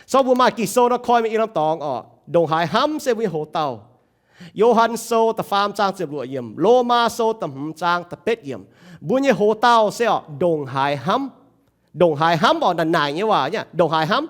Sorng mbuo maaih Ging-Sou nor koi mingh i norm dorngx oc, ndongc haaix hnamv se mbuo nyei hoc-dauh. Yo^han Sou da'faam zaang ziepc luoqc yiemc, Lomaa Sou da'hmz zaang da'betv yiemc, mbuo nyei hoc-dauh se oc, ndongc haaix hnamv. Ndongc haaix hnamv oc, naaic naaic nyei waac nyei, ndongc haaix hnamv.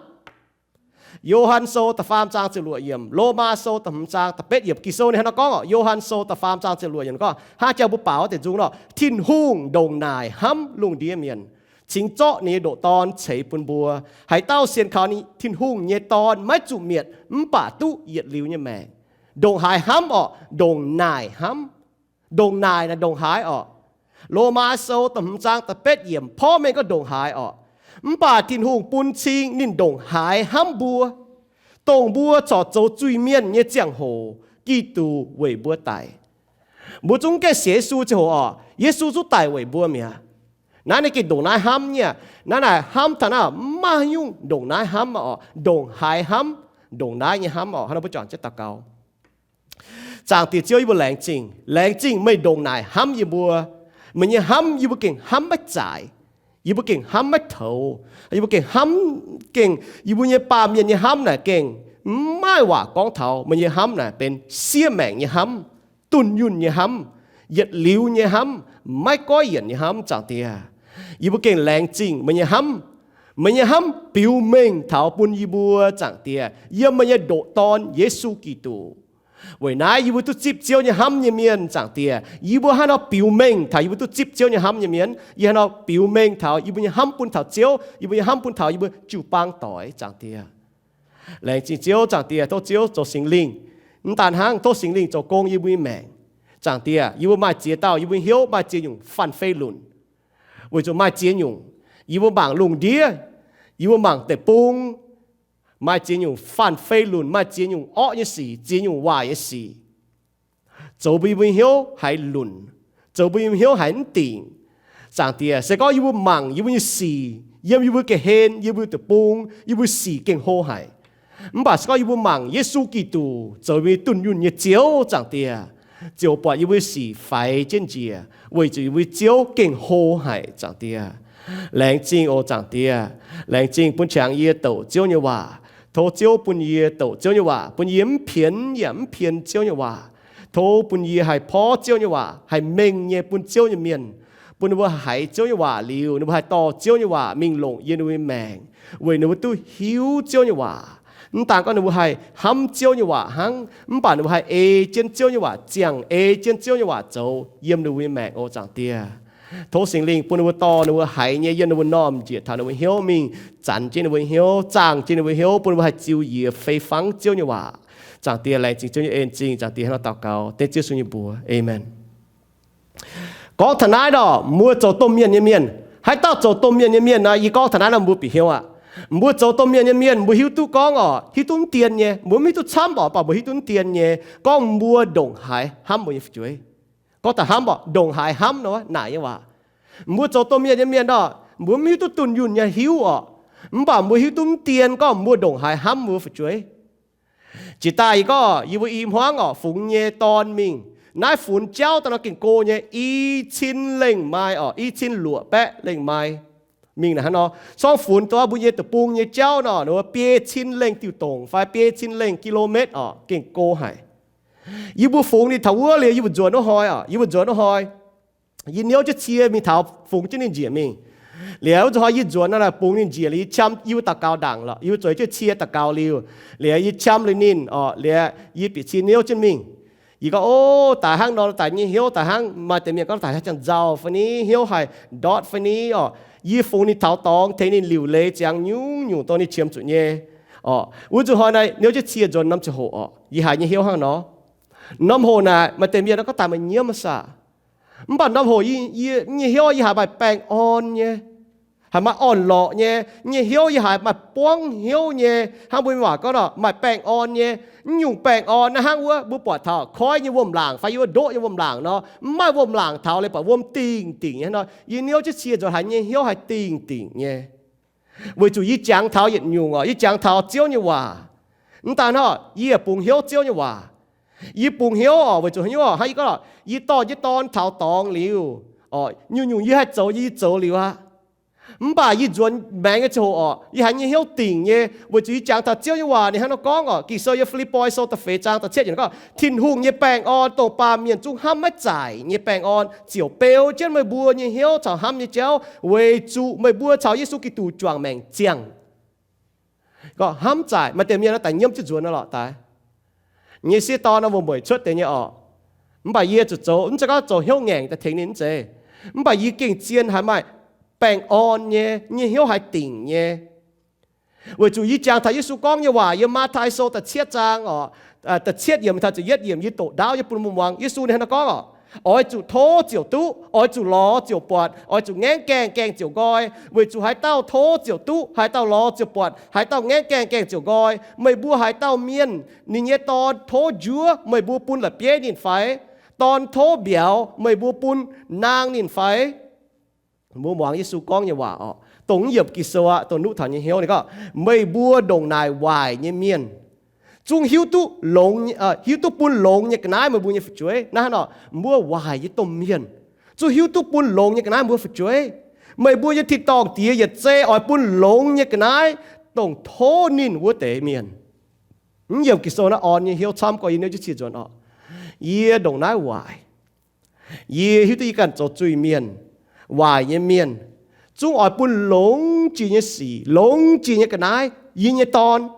Yo^han Sou da'faam zaang ziepc luoqc yiemc, Lomaa Sou da'hmz zaang da'betv yiemc, Ging-Sou ninh hnangv nor gorngv oc. Yo^han Sou da'faam zaang ziepc luoqc yiemc gorngv, hnangv jangx mbuo baaux deix nzung nor, Tin-Hungh ndongc naaic hnamv lungh ndiev mienh, cingx zorqv ninh nyei ndoqc Dorn ceix bun mbuo. Haaix dauh sienx kaux ninh, Tin-Hungh nyei Dorn, maiv zuqc mietc, mv baac duqv yietc liuz nyei maengc. Ndongc haaix hnamv oc, ndongc naaic hnamv. Ndongc naaic naaic ndongc haaix oc. Lomaa Sou da'hmz zaang da'betv yiemc porv mengh gorngv ndongc haaix oc. Mv baac Tin-Hungh bun cing ninh ndongc haaix hnamv mbuo, dongh mbuo corc zoux zuiz-mienh nyei ziangh hoc, Giduc weic mbuo daic. Mbuo zungv gaengh sienx Yesu ziangh hoc oc, Yesu zungv daic weic mbuo mi'aqv. Naaiv ninh gengh ndongc naaiv hnamv nyei. Naaiv naaic hnamv taux naaiv maiv nyungc ndongc naaiv hnamv oc, ndongc haaix hnamv, ndongc naaiv nyei hnamv oc. Hnangv nor mbuo juangc jienv daux gaux. Zaangc Diex Ziouv, yie mbuo laengz zingh. Laengz zingh meih ndongc naaic hnamv yie mbuo. Meih nyei hnamv yie mbuo gengh hnamv maiv zaaic. Yie mbuo gengh hnamv maiv toux. Yie mbuo gengh hnamv, gengh yie mbuo nyei baamh mienh nyei hnamv naaic gengh maiv maaih waac gorngv taux. Meih nyei hnamv naaic benx siev maengc nyei hnamv, dunh yunh nyei hnamv, yietc liuz nyei hnamv, maiv goiv yienc nyei hnamv, Zaangc Diex. Yie mbuo gengh laengz zingh meih nyei hnamv. Meih nyei hnamv biux mengh taux bun yie mbuo, Zaangc Diex, yiem meih nyei ndoqc Dorn, Yesu Giduc. Weic naaiv yie mbuo duqv zipv Ziouv nyei hnamv nyei mienh, Zaangc Diex. Yie mbuo hnangv nor biux mengh taux yie mbuo duqv zipv Ziouv nyei hnamv nyei mienh. Yie hnangv nor biux mengh taux yie mbuo nyei hnamv bun taux Ziouv, yie mbuo nyei hnamv bun taux yie mbuo jiu-baang doic, Zaangc Diex. Laengz zingh Ziouv, Zaangc Diex, tov Ziouv zoux Singx Lingh. Mv daan hnangv, tov Singx Lingh zoux gong yie mbuo nyei maengc. Zaangc Diex, yie mbuo maaih ziex dauh yie mbuo nyei hnyouv maaih ziex nyungc faan fei lunc. Weic zuqc maaih ziex nyungc, yie mbuo mangc lungh ndiev, yie mbuo mangc deic-bung, maaih ziex nyungc faan fei lunc, maaih ziex nyungc orqv nyei sic, ziex nyungc waaic nyei sic, zoux mbuo yie mbuo nyei hnyouv haiz lunc, zoux mbuo yie mbuo hnyouv haiz mv dingc. Zaangc Diex, se gorngv yie mbuo mangc yie mbuo nyei sic yiem yie mbuo ga'hlen, yiem mbuo deic-bung, yie mbuo sic gengh hlo haic. Mv baac se gorngv yie mbuo mangc Yesu Giduc zoux mbuo dunh yunh nyei Ziouv, Zaangc Diex, ziouc buatc yie mbuo sic faix jienv njiec, weic zuqc yie mbuo Ziouv gengh hlo haic, Zaangc Diex. Laengz zingh oc, Zaangc Diex. Laengz zingh bun qangx yie douc Ziouv nyei waac. Tov Ziouv bun yie douc Ziouv nyei waac, bun yie mv pienx yaac mv pien Ziouv nyei waac. Tov bun yie haih porv Ziouv nyei waac, haih mengh nyei bun Ziouv nyei mienh, bun ninh mbuo haiz Ziouv nyei waac liuz, ninh mbuo haih dorh Ziouv nyei waac mingh longc yiem ninh mbuo nyei maengc, weic ninh mbuo duqv hiuv Ziouv nyei waac. Mv daan gorngv ninh mbuo haih hnamv Ziouv nyei waac hnangv, mv baac ninh mbuo haih ei jienv Ziouv nyei waac ziangh, ei jienv Ziouv nyei waac zoux yiem ninh mbuo nyei maengc oc, Zaangc Diex. Tov Singx Lingh bun ninh mbuo dorh ninh mbuo haiz nyei yiem ninh mbuo normh njiec taux ninh mbuo hnyouv mingh, zanc jienv ninh mbuo hnyouv, zaangh jienv ninh mbuo hnyouv, bun ninh mbuo haih ziux yie fei fangv Ziouv nyei waac. Zaangc Diex, laengz zingh Ziouv nyei en zingh, Zaangc Diex hnangv nor daux gaux dengv Ziouv Yesu nyei mbuox. Aamen. Gorngv taux naaiv nor, mbuo zoux domh mienh nyei mienh, haaix dauh zoux domh mienh nyei mienh nor, yie gorngv taux naaiv nor mbuo bieqc hnyouv aqv. Mbuo zoux domh mienh nyei mienh, mbuo hiuv duqv gorngv oc, hiuv duqv mv dien nyei, mbuo mv hiuv duqv camv oc, mv baac mbuo hiuv duqv mv dien nyei, gorngv mbuo ndongc haaix hnamv mbuo nyei fu'jueiv. Gorngv taux hnamv oc, ndongc haaix hnamv nor naaic nyei waac. Mbuo zoux domh mienh nyei mienh nor, mbuo mv hiuv duqv dunh yunh nyei hiuv oc, mv baac mbuo hiuv duqv mv dien gorngv mbuo ndongc haaix hnamv mbuo fu'jueiv. Jiex daaih yie gorngv yie mbuo i hmuangv oc, fungx nyei dorn mingh. Naaiv funx jauv daaih nor gengh go nyei, i cin lengh maaih oc, i cin luoqc baeqv lengh maaih. Mingh naaic hnangv nor, sorng funx dongh mbuo nyei deic-bung nyei jauv nor, ninh mbuo biei cin lengh diuh dongc fai biei cin lengh กิโลเมตร oc, gengh go haic. Yie mbuo fungx ninh taux wuov liuz, yie mbuo nzuonx wuov hnoi oc, yie mbuo nzuonx wuov hnoi, yie niouv jienv cie mingh taux fungx jienv ninh njiec mingh. Liuz wuov zuqc hnoi yie nzuonx nor, naaic bungx ninh njiec liuz, yie qiemx, yie mbuo daux gaux ndaangc lorqc, yie mbuo zueiz jienv cie daux gaux liuz, liuz yie qiemx liuz ninh oc, liuz yie bieqc cie niouv jienv mingh. Yie gorngv, O, daaih hnangv nor daaih nyei hnyouv daaih hnangv, maaih deix mienh gorngv daaih hnangv ziangh nzauh fai ni, hnyouv haic ndortv fai ni oc. Yie fungx ninh taux dorngx, tengx ninh liuc leiz ziangx nyungc-nyungc dongh ninh qiemx zuqc nyei oc. Wuov zuqc hnoi naaiv niouv jienv cie nzuonx norm ziangh hoc oc, yie haiz nyei hnyouv hnangv nor. Norm hoc naaic maaih deix mienh gorngv daaih maaih nyiemv saah. Mv baac norm hoc yie nyei hnyouv yie haiz maaih baengh orn nyei, haiz maaih orn-lorqc nyei. Yie nyei hnyouv yie haiz maaih buangv hnyouv nyei. Hnangv mbuo mienh waac gorngv nor, maaih baengh orn nyei. Mv nyungc baengh orn naaiv hnangv wuov mbuo buatc taux koiv nyei wuom-laangc fai yie wuov ndoqv nyei wuom-laangc nor, mv maaih wuom-laangc taux liuz, buatc wuom dingh dingc nyei hnangv nor. Yie niouv jienv cie nzuonx haiz nyei hnyouv haiz dingh dingc nyei. Weic zuqc yie jangx taux yietc nyungc oc, yie jangx taux Ziouv nyei waac. Mv daan hnangv, yie yaac bungx hnyouv Ziouv nyei waac. Yie bungx hnyouv oc, weic zuqc hnyouv oc, hnangv yie gorngv, yie dorh jienv dorn taux dorngx liuz, nyungc-nyungc yie haih zoux nyei yie zoux liuz aqv. Mv baac yie nzuonx maengx nyei ziangh hoc orqc, yie haiz nyei hnyouv dingc nyei, weic zuqc yie jangx taux Ziouv nyei waac ninh hnangv nor gorngv orqc. Ging-Sou yiem Fi^lipv^poi Sou da'feix zaang da'cietv yiemc gorngv, Tin-Hungh nyei baengh orn dongh baamh mienh zungv hnamv maiv zaaic nyei baengh orn ziouc beu jienv meih mbuo nyei hnyouv caux hnamv nyei jauv, weic zuqc meih mbuo caux Yesu Giduc juangc maengc ziangh. Gorngv hnamv zaaic, maaih deix mienh naaiv daaih nyiemv jienv nzuonx nor lorqc daaih. Nyei sieqv dorn nor wuom-mueic cuotv deix nyei orqc. Mv baac yie zuqc zoux, mv zeiz gorngv zoux hnyouv ngaengc daaih tengx ninh mv zeiz. Mv baac yie gengh zien haiz maaih baengh orn nyei, nyei hnyouv haiz dingc nyei. Weic zuqc yie jangx taux Yesu gorngv nyei waac yiem Matv^tai Sou da'cietv zaang orqc, da'cietv yiemc taux ziepc yietv yiemc, yie doqc ndaauv yie bun mbuo muangx. Yesu ninh hnangv nor gorngv orqc, oix zuqc tov ziouc duqv, oix zuqc lorz ziouc buatc, oix zuqc ngaengv gaengh, gaengh ziouc nqoi. Weic zuqc haaix dauh tov ziouc duqv, haaix dauh lorz ziouc buatc, haaix dauh ngaengv gaengh, gaengh ziouc nqoi. Meih mbuo haaix dauh mienh, ninh nyei dorn tov njuov, meih mbuo bun la'bieiv ninh fai? Dorn tov mbiauz, meih mbuo bun naang ninh fai? Mbuo muangx Yesu gorngv nyei waac orqc, dongh mv yiemc Ging-Sou aqv, dongh nuqv taux nyei hnyouv ninh gorngv, meih mbuo ndongc naaic waaic nyei mienh zungv hiuv duqv longx, hiuv duqv bun longx nyei ga'naaiv meih mbuo nyei fu'jueiv. Naaiv hnangv nor, mbuo waaic nyei domh mienh zungv hiuv duqv bun longx nyei ga'naaiv mbuo fu'jueiv. Meih mbuo nyei tin-dorngh Diex yietc zei oix bun longx nyei ga'naaiv dongh tov ninh wuov deix mienh. Mv yiemc Ging-Sou naaiv orn nyei hnyouv camv gorx yie niouv jienv cie nzuonx orqc, yie ndongc naaiv waaic. Yie hiuv duqv yie ganh zoux zuiz-mienh, waaic nyei mienh, zungv oix bun longx jiex nyei sic, longx jiex nyei ga'naaiv yie nyei dorn.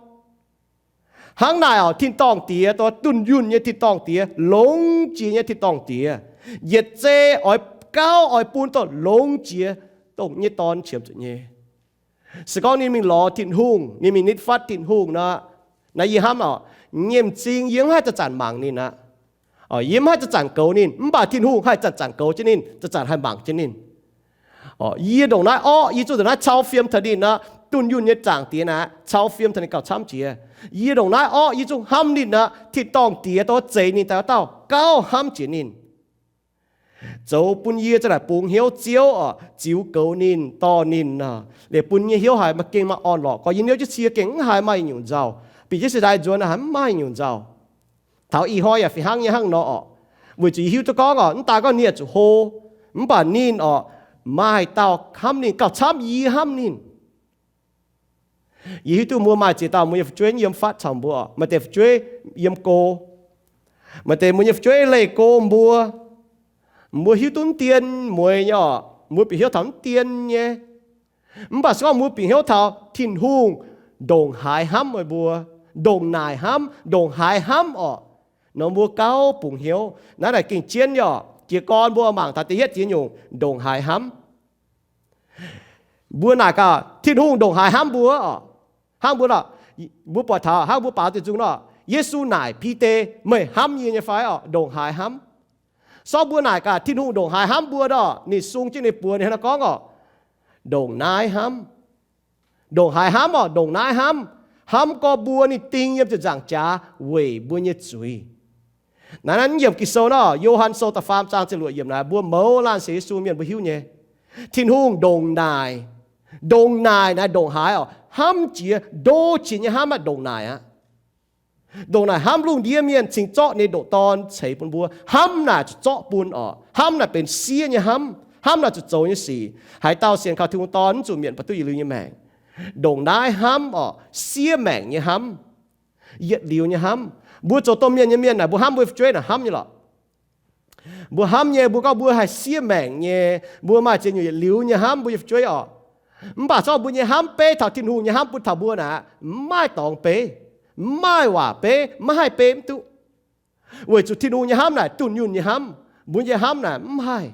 Hnangv naaic orqc, tin-dorngh Diex, dongh dunh yunh nyei tin-dorngh Diex, longx jiex nyei tin-dorngh Diex, yietc zei oix gauh oix bun dongh longx jiex dongh nyei dorn qiemx zuqc nyei. Se gorngv ninh mingh lorz Tin-Hungh, ninh mingh nitv fatv Tin-Hungh nor, naaiv yie hnamv orqc, nyei m'zing yie mv haih zanc-zanc mangc ninh aqv. Yie mv haih zanc-zanc goux ninh, mv baac Tin-Hungh haih zanc-zanc goux jienv ninh, zanc-zanc haih mangc jienv ninh. Yie ndongc naaiv orqv, yie zungv ndongc naaiv cau fiem taux ninh aqv. Dunh yunh nyei zaangc Diex naaic, cau fiem taux ninh gauh camv jiex. Yie ndongc naaiv orqv, yie zungv hnamv ninh aqv. Tin-dorngh Diex dongh zeix ninh daaih wuov dauh gauh hnamv jiex ninh. Zoux bun yie za'naaic bungx hnyouv Ziouv orqc, ziux goux ninh, dorh ninh nor, liuz bun nyei hnyouv haiz maaih gengh maaih orn-lorqc gorx. Yie niouv jienv cie gengh mv haiz maaih nyungc nzauh. Bieqc jienv se daaih nzuonx haiz mv maaih nyungc nzauh. Taux ih hnoi yaac fih hnangv nyei hnangv nor orqc. Weic zuqc yie hiuv duqv gorngv orqc, mv daaih gorngv ninh yaac zuqc hlo, mv baac ninh orqc, maaih dauh hnamv ninh gauh camv yie hnamv ninh. Yie hiuv duqv mbuo maaih ziex dauh mbuo nyei fu'jueiv yiem fatv caux mbuo orqc. Maaih deix fu'jueiv yiem go. Maaih deix mbuo nyei fu'jueiv leih go mbuo. Mbuo hiuv duqv mv dien mueiz nyei orqc. Mbuo bieqc hnyouv taux mv dien nyei. Mv baac se gorngv mbuo bieqc hnyouv taux Tin-Hungh ndongc haaix hnamv meih mbuo, ndongc naaic hnamv, ndongc haaix hnamv orqc, nor mbuo gauh bungx hnyouv. Naaiv naaic gengh jienv nyei orqc. Jiez gorn mbuo mangc taux da'yietv ziex nyungc, ndongc haaix hnamv. Mbuo naaic gaax Tin-Hungh ndongc haaix hnamv mbuo orqc. Hnangv mbuo, mbuo buatc taux hnangv mbuo baaux diuh nzung nor, Yesu naaic Bide, meih hnamv yie nyei fai orqc? Ndongc haaix hnamv. Sortv mbuo naaic gaax Tin-Hungh ndongc haaix hnamv mbuo nor, ninh sung jienv ninh buoz ninh hnangv naaiv gorngv orqc, ndongc naaiv hnamv. Ndongc haaix hnamv orqc? Ndongc naaiv hnamv. Hnamv gorx mbuo ninh ding yiem ziepc nzaangc jaax weic mbuo nyei zuiz. Naaiv naaiv yiemc Ging-Sou nor, Yo^han Sou da'faam zaang ziepc luoqc yiemc naaic, mbuo mouz laanh sienx Yesu mienh mbuo hiuv nyei. Tin-Hungh ndongc naaic, ndongc naaic naaic ndongc haaix orqc? Hnamv jiex, ndo jiex nyei hnamv aqv, ndongc naaic aqv. Ndongc naaic hnamv lungh ndiev mienh cingx zorqv ninh ndoqc Dorn ceix bun mbuo. Hnamv naaic zuqc zorqv bun orqc. Hnamv naaic benx siev nyei hnamv. Hnamv naaic zuqc zoux nyei sic. Haaix dauh sienx kaux Tin-Hungh Dorn mv zuqc mietc, baac duqv yietc liuz nyei maengc. Ndongc naaiv hnamv orqc, siev maengc nyei hnamv, yietc liuz nyei hnamv. Mbuo zoux domh mienh nyei mienh naaic, mbuo hnamv mbuo fu'jueiv naaic hnamv nyei lorqc. Mbuo hnamv nyei, mbuo gorngv mbuo haih siev maengc nyei, mbuo maaih ziex nyungc yietc liuz nyei hnamv mbuo nyei fu'jueiv orqc. Mv baac zorqv mbuo nyei hnamv beiv taux Tin-Hungh nyei hnamv bun taux mbuo naaic, mv maaih dorngx beiv, mv maaih waac beiv, maiv haih beiv mv duqv. Weic zuqc Tin-Hungh nyei hnamv naaic dunh yunh nyei hnamv, mbuo nyei hnamv naaic mv haih.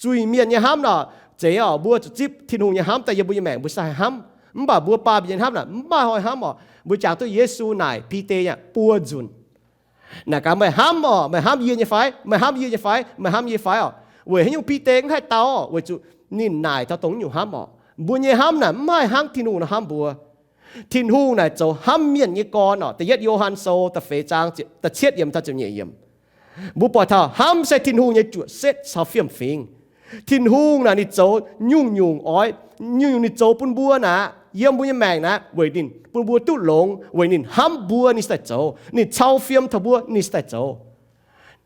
Zuiz-mienh nyei hnamv nor, zeiz orqc, mbuo zuqc zipv Tin-Hungh nyei hnamv daaih yiem mbuo nyei maengc, mbuo se haih hnamv. Mv baac mbuo baamh mienh nyei hnamv naaic mv maaih hnoi hnamv orqc. Mbuo jangx duqv Yesu naaic Bide yaac buo nzunc. Naaic gaax, meih hnamv orqc, meih hnamv yie nyei fai? Meih hnamv yie nyei fai? Meih hnamv yie fai orqc? Weic haaix nyungc Bide mv haih dau orqc? Weic zuqc ninh naaic taux dongh nyungc hnamv orqc. Mbuo nyei hnamv naaic mv haih hnangv Tin-Hungh nor hnamv mbuo. Tin-Hungh naaic zoux hnamv mienh nyei gorn orqc. Da'yietv Yo^han Sou da'feix zaang ziepc cietv yiemc taux ziepc nyeic yiemc. Mbuo buatc taux hnamv se Tin-Hungh nyei juoqc setv caux fiem-fingx. Tin-Hungh naaic ninh zoux nyungc-nyungc oix, nyungc-nyungc ninh zoux bun mbuo naaic, yiem mbuo nyei maengc naaic, weic ninh bun mbuo duqv longx, weic ninh hnamv mbuo ninh cingx daaih zoux. Ninh cau fiem taux mbuo ninh cingx daaih zoux.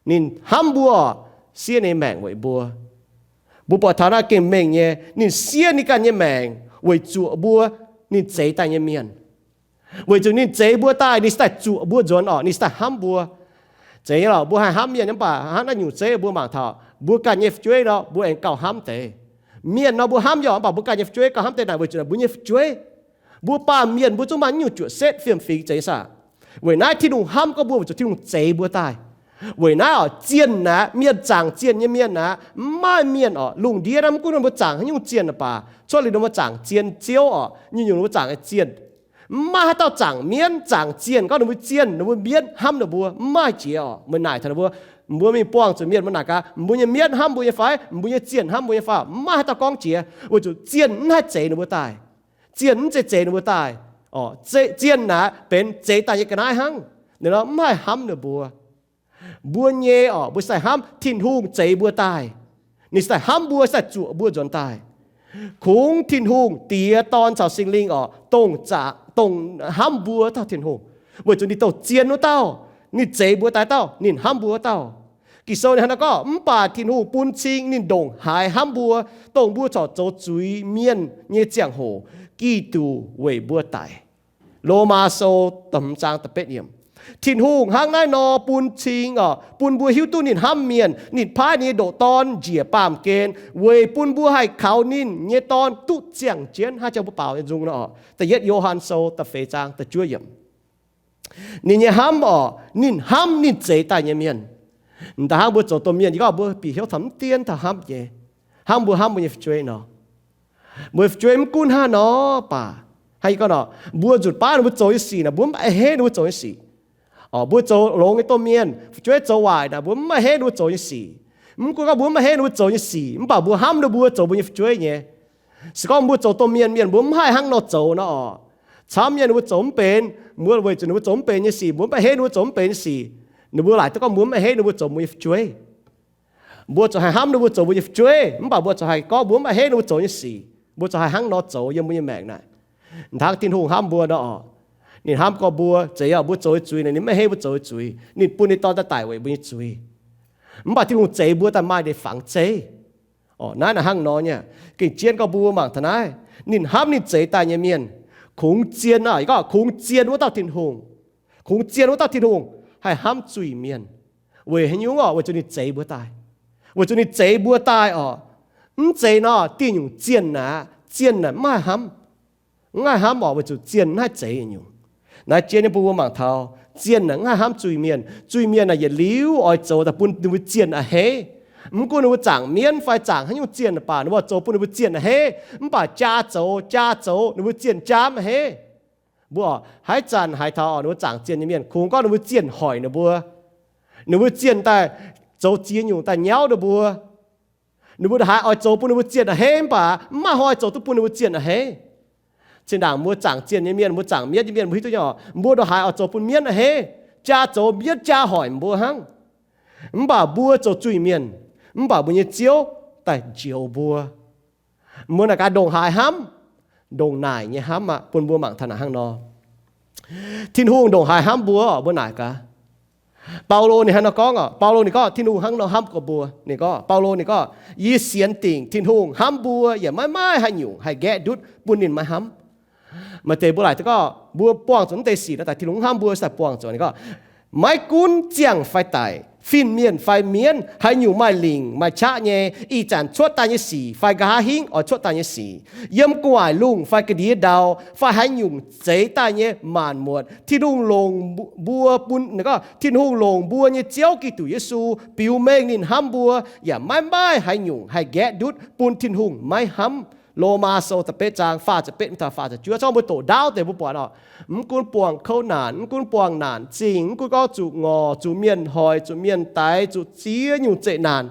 Ninh hnamv mbuo, siev ninh maengc weic mbuo. Mbuo buatc taux naaiv gengh mengh nyei, ninh siev ninh ganh nyei maengc weic zuoqc mbuo, ninh zeix daaih nyei mienh. Weic zuqc ninh zeix mbuo daaih, ninh se daaih zuoqc mbuo nzuonx orqc, ninh se daaih hnamv mbuo. Zeiz nyei lorqc, mbuo haih hnamv mienh mv baac hnangv naaiv nyungc zeiv mbuo mangc taux, mbuo ganh nyei fu'jueiv nor, mbuo aengx gauh hnamv deix. Mienh nor mbuo hnamv yaac mv baac mbuo ganh nyei fu'jueiv gauh hnamv deix naaic, weic zuqc mbuo nyei fu'jueiv. Mbuo baamh mienh mbuo zungv maaih nyungc juoqc setv fiem-fingx zeiz saah. Weic naaiv Tin-Hungh hnamv gorngv mbuo weic zuqc Tin-Hungh zeix mbuo daaih. Weic naaiv orqc, zienh naaic, mienh zaangc zienh nyei mienh naaic, mv maaih mienh orqc, lungh ndiev naaiv mv gunv ninh mbuo zaangc haaix nyungc zienh baac, cuotv liuz ninh mbuo zaangc zien ziouv orqc, nyungc-nyungc ninh mbuo zaangc zienh. Mv maaih haaix dauh zaangc mienv, zaangc zienh gorngv ninh mbuo zienh, ninh mbuo mienv hnamv ninh mbuo, mv maaih jiex orqc. Meih naaic taux ninh mbuo, mbuo mingh buangh zuqc mienh, mbuo naaic gaax, mbuo nyei mienv hnamv mbuo nyei fai, mbuo nyei zienh hnamv mbuo nyei fai? Mv maaih haaix dauh gorngv jiex, weic zuqc zienh mv haih zeix ninh mbuo daaih. Zienh mv zeiz zeix ninh mbuo daaih. Zienh naaic benx zeix daaih nyei ga'naaiv hnangv. Ninh mv haih hnamv ninh mbuo. Mbuo nyei orqc, mbuo se hnamv Tin-Hungh zeix mbuo daaih. Ninh se daaih hnamv mbuo, se daaih zuoqc mbuo nzuonx daaih. Kungx Tin-Hungh Diex, Dorn caux Singx Lingh orqc, dongh, dongh hnamv mbuo dauh Tin-Hungh, weic zuqc ninh dongh zien wuov dauh, ninh zeix mbuo daaih dauh, ninh hnamv mbuo wuov dauh. Ging-Sou ninh hnangv naaiv gorngv, mv baac Tin-Hungh bun cing ninh ndongc haaix hnamv mbuo, dongh mbuo corc zoux zuiz mienh nyei ziangh hoc, Giduc weic mbuo daic. Lomaa Sou da'hmz zaang da'betv yiemc. Tin-Hungh hnangv naaiv nor bun cing orqc, bun mbuo hiuv duqv ninh hnamv mienh, ninh paaiv ninh nyei ndoqc Dorn njiec baamh gen weic bun mbuo haih kaux ninh nyei dorn duqv ziangh jienv. Hnangv jang mbuo baaux nyei nzung nor orqc, da'yietv Yo^han Sou da'feix zaang da'juov yiemc. Ninh nyei hnamv orqc, ninh hnamv ninh zeix daaih nyei mienh. M'daaih hnangv mbuo zoux domh mienh, yie gorngv mbuo bieqc hnyouv taux mv dienv taux hnamv nyei, hnangv mbuo hnamv mbuo nyei fu'jueiv nor. Mbuo nyei fu'jueiv mv gunv hnangv nor baac, hnangv yie gorngv nor, mbuo nzunc baav ninh mbuo zoux nyei sic naaic, mbuo mv a'hneiv ninh mbuo zoux nyei sic. Orqc, mbuo zoux longx nyei domh mienh, fu'jueiv zoux waaic naaic, mbuo mv a'hneiv ninh mbuo zoux nyei sic. Mv gunv gorngv mbuo mv a'hneiv ninh mbuo zoux nyei sic, mv baac mbuo hnamv ninh mbuo zoux mbuo nyei fu'jueiv nyei. Se gorngv mbuo zoux domh mienh, mienh mbuo mv haih hnangv nor zoux nor orqc, camv mienh ninh mbuo zoux mv benx, mbuo weic zuqc ninh mbuo zoux mv benx nyei sic, mbuo mv a'hneiv ninh mbuo zoux mv benx nyei sic, ninh mbuo laaic duqv gorngv mbuo mv a'hneiv ninh mbuo zoux mbuo nyei fu'jueiv. Mbuo zuqc haih hnamv ninh mbuo zoux mbuo nyei fu'jueiv, mv baac mbuo zuqc haih gorngv mbuo mv a'hneiv ninh mbuo zoux nyei sic. Mbuo zuqc haih hnangv nor zoux yiem mbuo nyei maengc naaic. Hnangv Tin-Hungh hnamv mbuo nor orqc, ninh hnamv gorngv mbuo, zeiz yaac mbuo zoux nyei zuiz naaic, ninh mv a'hneiv mbuo zoux nyei zuiz, ninh bun ninh Dorn daaih daic weic mbuo nyei zuiz. Mv baac Tin-Hungh zeix mbuo daaih maaih ninh nyei fangx zeiv. Orqc, naaiv naaic hnangv nor nyei. Gengh jienv gorngv mbuo mangc taux naaiv, ninh hnamv ninh zeix daaih nyei mienh, kungx zien, yie gorngv kungx zien wuov dauh Tin-Hungh. Kungx zien wuov dauh Tin-Hungh haih hnamv zuiz-mienh. Weic haaix nyungc orqc? Weic zuqc ninh zeix mbuo daaih. Weic zuqc ninh zeix mbuo daaih orqc, mv zeiz nor diuh nyungc zienh naaic, zienh naaic mv haih hnamv. Mv haih hnamv orqc, weic zuqc zienh mv haih zeix nyungc. Naaiv jien nyei bun mbuo mangc taux, zienh naaic mv haih hnamv zuiz-mienh. Zuiz-mienh naaic yietc liuz oix zoux daaih bun ninh mbuo zienh a'hneiv. Mv gunv ninh mbuo zaangc mienv fai zaangc haaix nyungc zienh baac, ninh mbuo zoux bun ninh mbuo zienh a'hneiv. Mv baac jaa zoux, jaa zoux ninh mbuo zienh jaa mv a'hneiv. Mbuo orqc, haaix zanc haaix taux orqc, ninh mbuo zaangc zienh nyei mienh, kungx gorngv ninh mbuo zienh hoic ninh mbuo, ninh mbuo zienh daaih zoux ziex nyungc daaih nyauv ninh mbuo. Ninh mbuo ndongc haaix oix zoux bun ninh mbuo zienh a'hneiv, mv baac mv maaih hnoi zoux duqv bun ninh mbuo zienh a'hneiv. Zinh ndaangc mbuo zaangc zienh nyei mienh, mbuo zaangc mienv nyei mienh, mbuo hiuv duqv nyei orqc, mbuo ndongc haaix oix zoux bun mienv a'hneiv, jaa zoux mienv jaa hoic mbuo hnangv. Mv baac mbuo zoux zuiz-mienh, mv baac mbuo nyei Ziouv daaih njoux mbuo. Mbuo naaic gaax ndongc haaix hnamv, ndongc naaic nyei hnamv aqv. Bun mbuo mangc taux naaic hnangv nor, Tin-Hungh ndongc haaix hnamv mbuo, mbuo naaic gaax. Baulo ninh hnangv nor gorngv orqc, Baulo ninh gorngv Tin-Hungh hnangv nor hnamv gorx mbuo. Ninh gorngv, Baulo ninh gorngv, yie sienx dingc Tin-Hungh hnamv mbuo yaac maiv maaih haaix nyungc haih nqaeqv ndutv bun ninh maiv hnamv. Maaih deix mbuo laaic duqv gorngv mbuo buangh zuqc mv deix sic nor, daaih Tin-Hungh hnamv mbuo se daaih buangh zuqc. Ninh gorngv, maiv gunv ziangh fai daic, fin-mienh fai mienv, haaix nyungc maaih lingc maaih qaqv nyei, ih zanc cuotv daaih nyei sic fai nqa'haav hingv oix cuotv daaih nyei sic, yiem gu'nguaaic lungh fai ga'ndiev ndau fai haaix nyungc zeix daaih nyei maanc muotc, Tin-Hungh longc mbuo bun, ninh gorngv, Tin-Hungh longc mbuo nyei Ziouv Giduc Yesu biux mengh ninh hnamv mbuo, yaac maiv maaih haaix nyungc haih nqaeqv ndutv bun Tin-Hungh maiv hnamv. Lomaa Sou da'betv zaang faah ziepc betv mingh taux faah ziepc juov. Corc mbuo doqc ndaauv deix mbuo buatc orqc, mv gunv buangh kouv naanc, mv gunv buangh naanc zingh, mv gunv gorngv zuqc ngorc, zuqc mienh hoic, zuqc mienh daix, zuqc ziex nyungc zeqc naanc.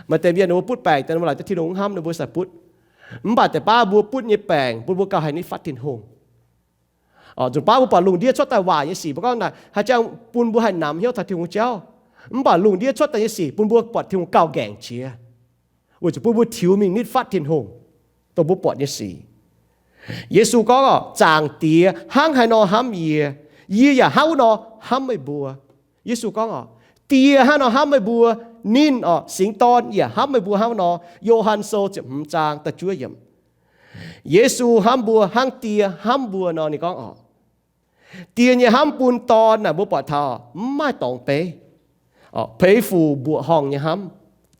Maaih deix mienh ninh mbuo butv baengc daaih, ninh mbuo laaic duqv Tin-Hungh mv hnamv, ninh mbuo sai butv. Mv baac deix baav mbuo butv nyei baengc bun mbuo gauh haih nitv fatv Tin-Hungh. Orqc, nzunc baav mbuo buatc lungh ndiev cuotv daaih waaic nyei sic, mbuo gorngv naaic haaix jangx bun mbuo haih namx hnyouv taux Tin-Hungh jauv. Mv baac lungh ndiev cuotv daaih nyei sic bun mbuo buatc Tin-Hungh gauh nqaengc qiex, weic zuqc bun mbuo tiux mingh nitv fatv Tin-Hungh dongh mbuo buatc nyei sic. Yesu gorngv orqc, Zaangc Diex hnangv haaix nor hnamv yie, yie yaac hnangv wuov nor hnamv meih mbuo. Yesu gorngv orqc, Die hnangv nor hnamv meih mbuo, ninh orqc, Singx Dorn yaac hnamv meih mbuo hnangv nor. Yo^han Sou ziepc hmz zaang da'juov yiemc. Yesu hnamv mbuo hnangv Die hnamv mbuo nor, ninh gorngv orqc. Die nyei hnamv bun Dorn naaic mbuo buatc taux mv maaih dorngx beiv, peix fuc mbuoqc horngh nyei hnamv.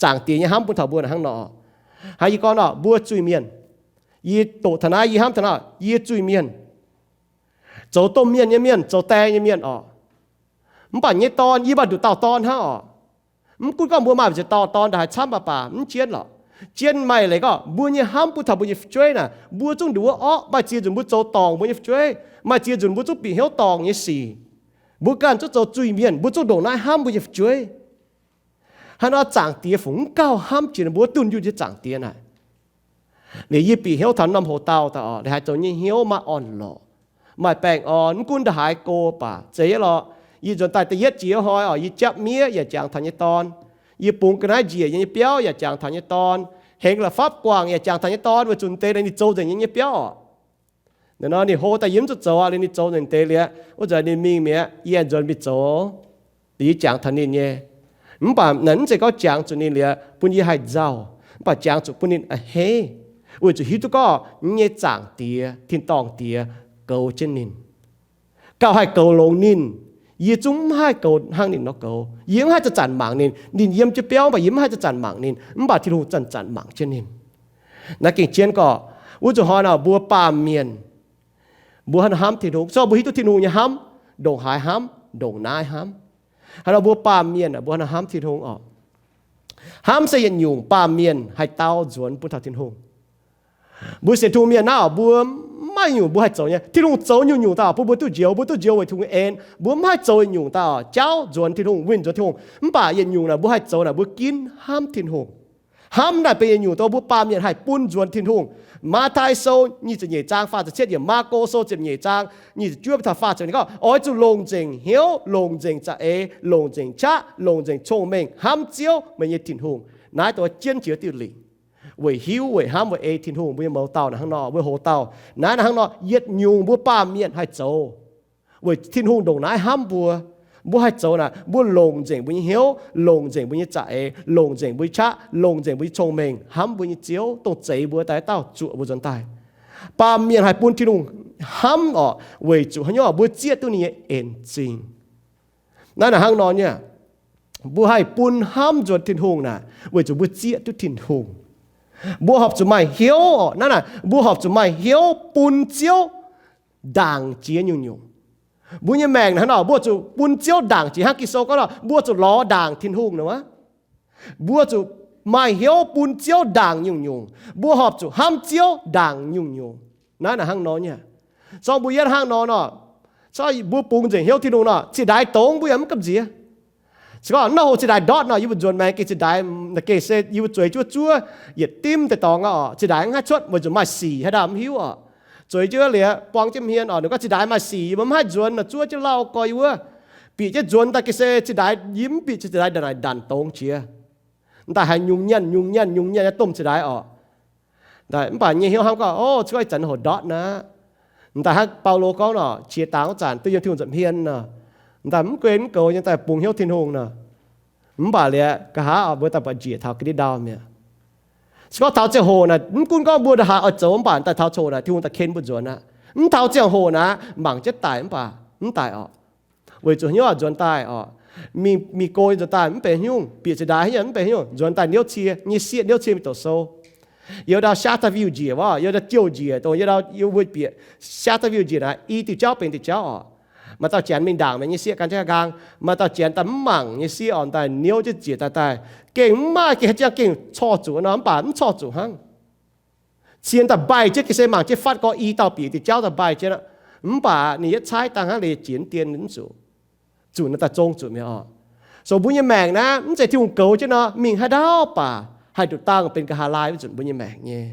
Zaangc Diex nyei hnamv bun taux mbuo naaic hnangv nor. Hnangv yie gorngv nor, mbuo zuiz-mienh, yie doqc taux naaiv, yie hnamv taux naaiv, yie zuiz-mienh, zoux domh mienh nyei mienh, zoux die nyei mienh orqc. Mv baac nyei dorn, yie maaih nduqc dauh dorn hnangv orqc. Mv gunv gorngv mbuo maaih nduqc dauh dorn ndongc haaix camv baac, mv jienv lorqc. Jienv maaih leiz gorngv mbuo nyei hnamv bun taux mbuo nyei fu'jueiv naaic, mbuo zungv nduqc wuov orqv, maaih ziex nzunc mbuo zoux dorngc mbuo nyei fu'jueiv, maaih ziex nzunc mbuo zungv bieqc hnyouv dorngc nyei sic. Mbuo ganh zungv zoux zuiz-mienh, mbuo zungv ndongc naaiv hnamv mbuo nyei fu'jueiv. Hnangv nor Zaangc Diex fungc mv gauh hnamv jiex ninh mbuo, dunh yunh nyei Zaangc Diex naaic. Liuz yie bieqc hnyouv taux norm hoc-dauh daaih orqc, ninh haiz zoux nyei hnyouv maiv orn-lorqc, maaih baengh orn. Mv gunv ndongc haaix go baac zeiz lorqc. Yie nzuonx daaih da'yietv jiex hnoi orqc, yie japv miev yaac jangx taux nyei dorn. Yie bungx ga'naaiv njiec yiem nyei biauv yaac jangx taux nyei dorn. Hengx la'fapv guangc yaac jangx taux nyei dorn, weic zuqc deix ninh zoux nzengc nyei biauv orqc. Nor ninh hlo daaih yie mv zuqc zoux aqv, liuz ninh zoux nzengc deix liuz, wuov zanc ninh mingh mi'aqv, yie aengx nzuonx mingh zoux. Liuz yie jangx taux ninh nyei. Mv baac naaiv mv zeiz gorngv jangx zuqc ninh liuz bun yie haih nzauh, mv baac jangx zuqc bun ninh a'hneiv, weic zuqc hiuv duqv gorngv yie nyei Zaangc Diex, tin-dorngh Diex, goux jienv ninh, gauh haih goux longx ninh. Yie zungv mv haih goux hnangv ninh nor goux. Yie mv haih zanc-zanc mangc ninh. Ninh yiem jienv biauv mv baac yie mv haih zanc-zanc mangc ninh, mv baac Tin-Hungh zanc-zanc mangc jienv ninh. Naaiv gengh jienv gorqv, wuov zuqc hnoi nor mbuo baamh mienh, mbuo hnamv Tin-Hungh, so mbuo hiuv duqv Tin-Hungh nyei hnamv, ndongc haaix hnamv, ndongc naaiv hnamv. Hnangv nor mbuo baamh mienh mbuo hnamv Tin-Hungh orqc. Hnamv se yietc nyungc, baamh mienh haih dau nzuonx bun taux Tin-Hungh. Mbuo sienx Tin-Hungh mienh naaiv orqc, mbuo mv maaih nyungc mbuo haih zoux nyei. Tin-Hungh zoux nyungc-nyungc daaih orqc bun mbuo duqv njoux, mbuo duqv njoux weic Tin-Hungh en. Mbuo mv haih zoux nyungc daaih orqc, jaauv nzuonx Tin-Hungh, winh nzuonx Tin-Hungh. Mv baac yietc nyungc naaic mbuo haih zoux naaic, mbuo ginv hnamv Tin-Hungh. Hnamv naaic benx yietc nyungc dongh mbuo baamh mienh haih bun nzuonx Tin-Hungh. Matv^taai Sou nyic ziepc nyeic zaang faah ziepc cietv yiemc, Maako Sou ziepc nyeic zaang nyic ziepc juov taux faah ziepc gorngv, oix zuqc longc nzengc hnyouv, longc nzengc za'eix, longc nzengc qaqv, longc nzengc cong-mengh hnamv Ziouv, meih nyei Tin-Hungh. Naaiv dongh jienv jiex diuh lingc, weic hiuv, weic hnamv, weic ei Tin-Hungh. Mbuo nyei mouz dauh naaic hnangv nor, mbuo houz dauh naaiv naaic hnangv nor, yietc nyungc mbuo baamh mienh haih zoux. Weic Tin-Hungh ndongc naaiv hnamv mbuo, mbuo haih zoux naaic, mbuo longc nzengc mbuo nyei hnyouv, longc nzengc mbuo nyei za'eix, longc nzengc mbuo nyei qaqv, longc nzengc mbuo nyei cong-mengh hnamv mbuo nyei Ziouv, dongh zeix mbuo daaih dauh zuoqc mbuo nzuonx daaih. Baamh mienh haih bun Tin-Hungh hnamv orqc, weic zuqc haaix nyungc mbuo zieqv duqv ninh nyei en zingh. Naaiv naaic hnangv nor nyei, mbuo haih bun hnamv nzuonx Tin-Hungh naaic, weic zuqc mbuo zieqv duqv Tin-Hungh. Mbuo horpc zuqc maaih hnyouv orqc, naaiv naaic mbuo horpc zuqc maaih hnyouv bun Ziouv ndaangc jiex nyungc-nyungc. Mbuo nyei maengc naaic hnangv nor, mbuo zuqc bun Ziouv ndaangc jiex hnangv Ging-Sou gorngv nor, mbuo zuqc lorz ndaangc Tin-Hungh nor. Mbuo zuqc maaih hnyouv bun Ziouv ndaangc nyungc-nyungc. Mbuo horpc zuqc hnamv Ziouv ndaangc nyungc-nyungc. Naaiv naaic hnangv nor nyei. Zorng mbuo yietv hnangv nor nor, mbuo bungx nzengc hnyouv Tin-Hungh nor, zinh ndaix dongz mbuo yaac mv gamh nziex. Se gorngv naaiv hoc zinh ndaix ndortv nor, yie mbuo nzuonx maengx gengh zinh ndaix naaic gengh se yie mbuo zueiz juov zuov, yietc dimv deix dorngx aqv orqc, zinh ndaix mv haih cuotv weic zuqc maaih sic haaix dauh mv hiuv orqc. Zueiz juov liuz buang jienv hmien orqc, ninh gorngv zinh ndaix maaih sic, yie mbuo mv haih nzuonx nor, zuov jienv lauh gorx yie wuov. Bieqc jienv nzuonx daaih gengh se zinh ndaix yie mv bieqc zinh ndaix naaic ndanc dongz jiex. M'daaih haiz nyungc nyaanh nyungc nyaanh nyungc nyaanh nyei domh zinh ndaix orqc. Mv baac nyei hnyouv hnamv gorngv, o, se gorngv ih zanc hoc ndortv naaic, m'daaih hnangv Baulo gorngv nor, qiex dangx wuov zanc duqv yiem Tin-Hungh nza'hmien nor, m'daaih mv guen mv goux nyei daaih bungx hnyouv Tin-Hungh nor. Mv baac liuz nqa'haav mbuo daaih buatc njiec taux ga'ndiev ndau mi'aqv. Se gorngv taux ziangh hoc naaic, mv gunv gorngv mbuo ndongc haaix oix zoux, mv baac daaih taux ziangh hoc naaic Tin-Hungh daaih ken mbuo nzuonx aqv. Mv taux ziangh hoc naaic mangc jienv daic mv baac mv daic orqc. Weic zuqc hnyouv aac nzuonx daaih orqc, mingh, mingh go nzuonx daaih mv benx haaix nyungc, bieqc zinh ndaix haaix nyungc mv benx haaix nyungc, nzuonx daaih niouv cie, nyei sieqv niouv cie mingh doqc sou. Youz ndau Shatterville njiec wuov, youz ndau jouh njiec, dongh youz ndau yie mbuo bieqc Shatterville njiec naaic, i diuh jauv benx diuh jauv orqc. Maaih dauh janx mingh ndaangc mi'aqv, nyei sieqv gan jienv haaix gang. Maaih dauh janx daaih mv mangc, nyei sieqv orqc daaih niouv jienv ziec daaih daaih. Gengh mv maaih, gengh haaix ziangh gengh corc zuqc nor, mv baac mv corc zuqc hnangv. Cien daaih mbaih jienv ga'sie mangc jienv fatv gorx i dauh bieqc diuh jauv daaih mbaih jienv aqv. Mv baac ninh yietv caaiv dangh hnangv leiz jiex dien mv zuqc, zuqc naaiv daaih zong zuqc mi'aqv orqc. So mbuo nyei maengc naaiv mv zeiz Tin-Hungh goux jienv nor, mingh haaix ndau baac haih nduqc dangh benx nqa'haav laai wuov nzunc mbuo nyei maengc nyei.